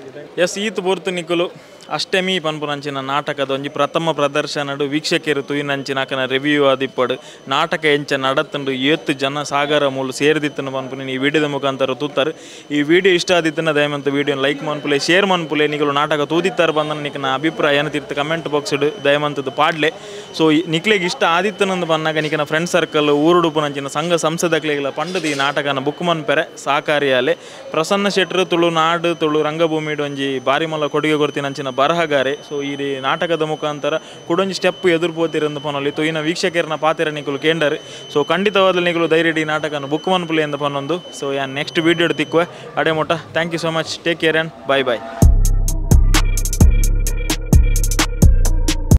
S ಈತ್ ಪೊರ್ತು ನಿಕುಲು ಅಷ್ಟಮಿ ಪನ್ಪುನಂಚಿನ ನಾಟಕದ ಒಂಜಿ ಪ್ರಥಮ ಪ್ರದರ್ಶನಡು ವೀಕ್ಷಕರು ತೂಯಿನಂಚಿನ ಅಕನ ರಿವ್ಯೂ ಆದಿಪ್ಪಡು ನಾಟಕ ಎಂಚ ನಡತುಂಡು ಏತ್ ಜನ ಸಾಗರ ಮೂಲು ಸೇರಿದಿತ್ತನು ಪನ್ಪುನಿ ಈ ವಿಡಿಯೋದ ಮುಖಾಂತರ ತೂತಾರೆ ಈ ವಿಡಿಯೋ ಇಷ್ಟ ಆದಿತ್ತನ ದಯಮಂತ ವಿಡಿಯೋನ ಲೈಕ್ ಮನ್ಪುಲೆ ಶೇರ್ ಮನ್ಪುಲೆ ನಿಕುಲು ನಾಟಕ ತೂದಿತ್ತಾರೆ ಬಂದನ ನಿಕನ ಅಭಿಪ್ರಾಯ ತೀರ್ಥ ಕಮೆಂಟ್ ಬಾಕ್ಸ್ ದಯಮಂತದ್ದು ಪಾಡ್ಲೆ ಸೊ ನಿಕ್ಲೆಗ್ ಇಷ್ಟ ಆದಿತ್ತನಂದು ಬಂದಾಗ ನಿಕನ ಫ್ರೆಂಡ್ ಸರ್ಕಲ್ ಊರುಡುಪುನಂಚಿನ ಸಂಘ ಸಂಸದಕ್ಲೆಗಳ ಪಂಡದ ಈ ನಾಟಕನ ಬುಕ್ ಮನ್ಪೆರೆ ಸಾಕಾರಿಯಾಲೆ ಪ್ರಸನ್ನ ಶೆಟ್ರು ತುಳು ನಾಡು ತುಳು ರಂಗಭೂಮಿಡು ಒಂಜಿ ಬಾರಿ ಮಲ್ಲ ಕೊಡುಗೆ ಕೊರ್ತಿನಂಚಿನ ಬರಹಗಾರೆ ಸೊ ಈ ನಾಟಕದ ಮುಖಾಂತರ ಕುಡೊಂಜಿ ಸ್ಟೆಪ್ ಎದುರು ಪೋತಿರಂದು ಪನೊಲಿ ತೊಯ್ನ ವೀಕ್ಷಕರನ್ನ ಪಾತಿರ ನಿಕುಲು ಕೇಂಡರ್ ಸೊ ಖಂಡಿತವಾದ ನಿಕುಲು ಧೈರ್ಯ ಈ ನಾಟಕನ ಬುಕ್ ಮನ್ಪುಲೆ ಎಂದು ಪನ್ನೊಂದು ಸೊ ಯಾನ್ ನೆಕ್ಸ್ಟ್ ವೀಡಿಯೋ ತಿಕ್ಕುವೆ ಅಡೆ ಮೊಟ್ಟ thank you so much take care and bye bye.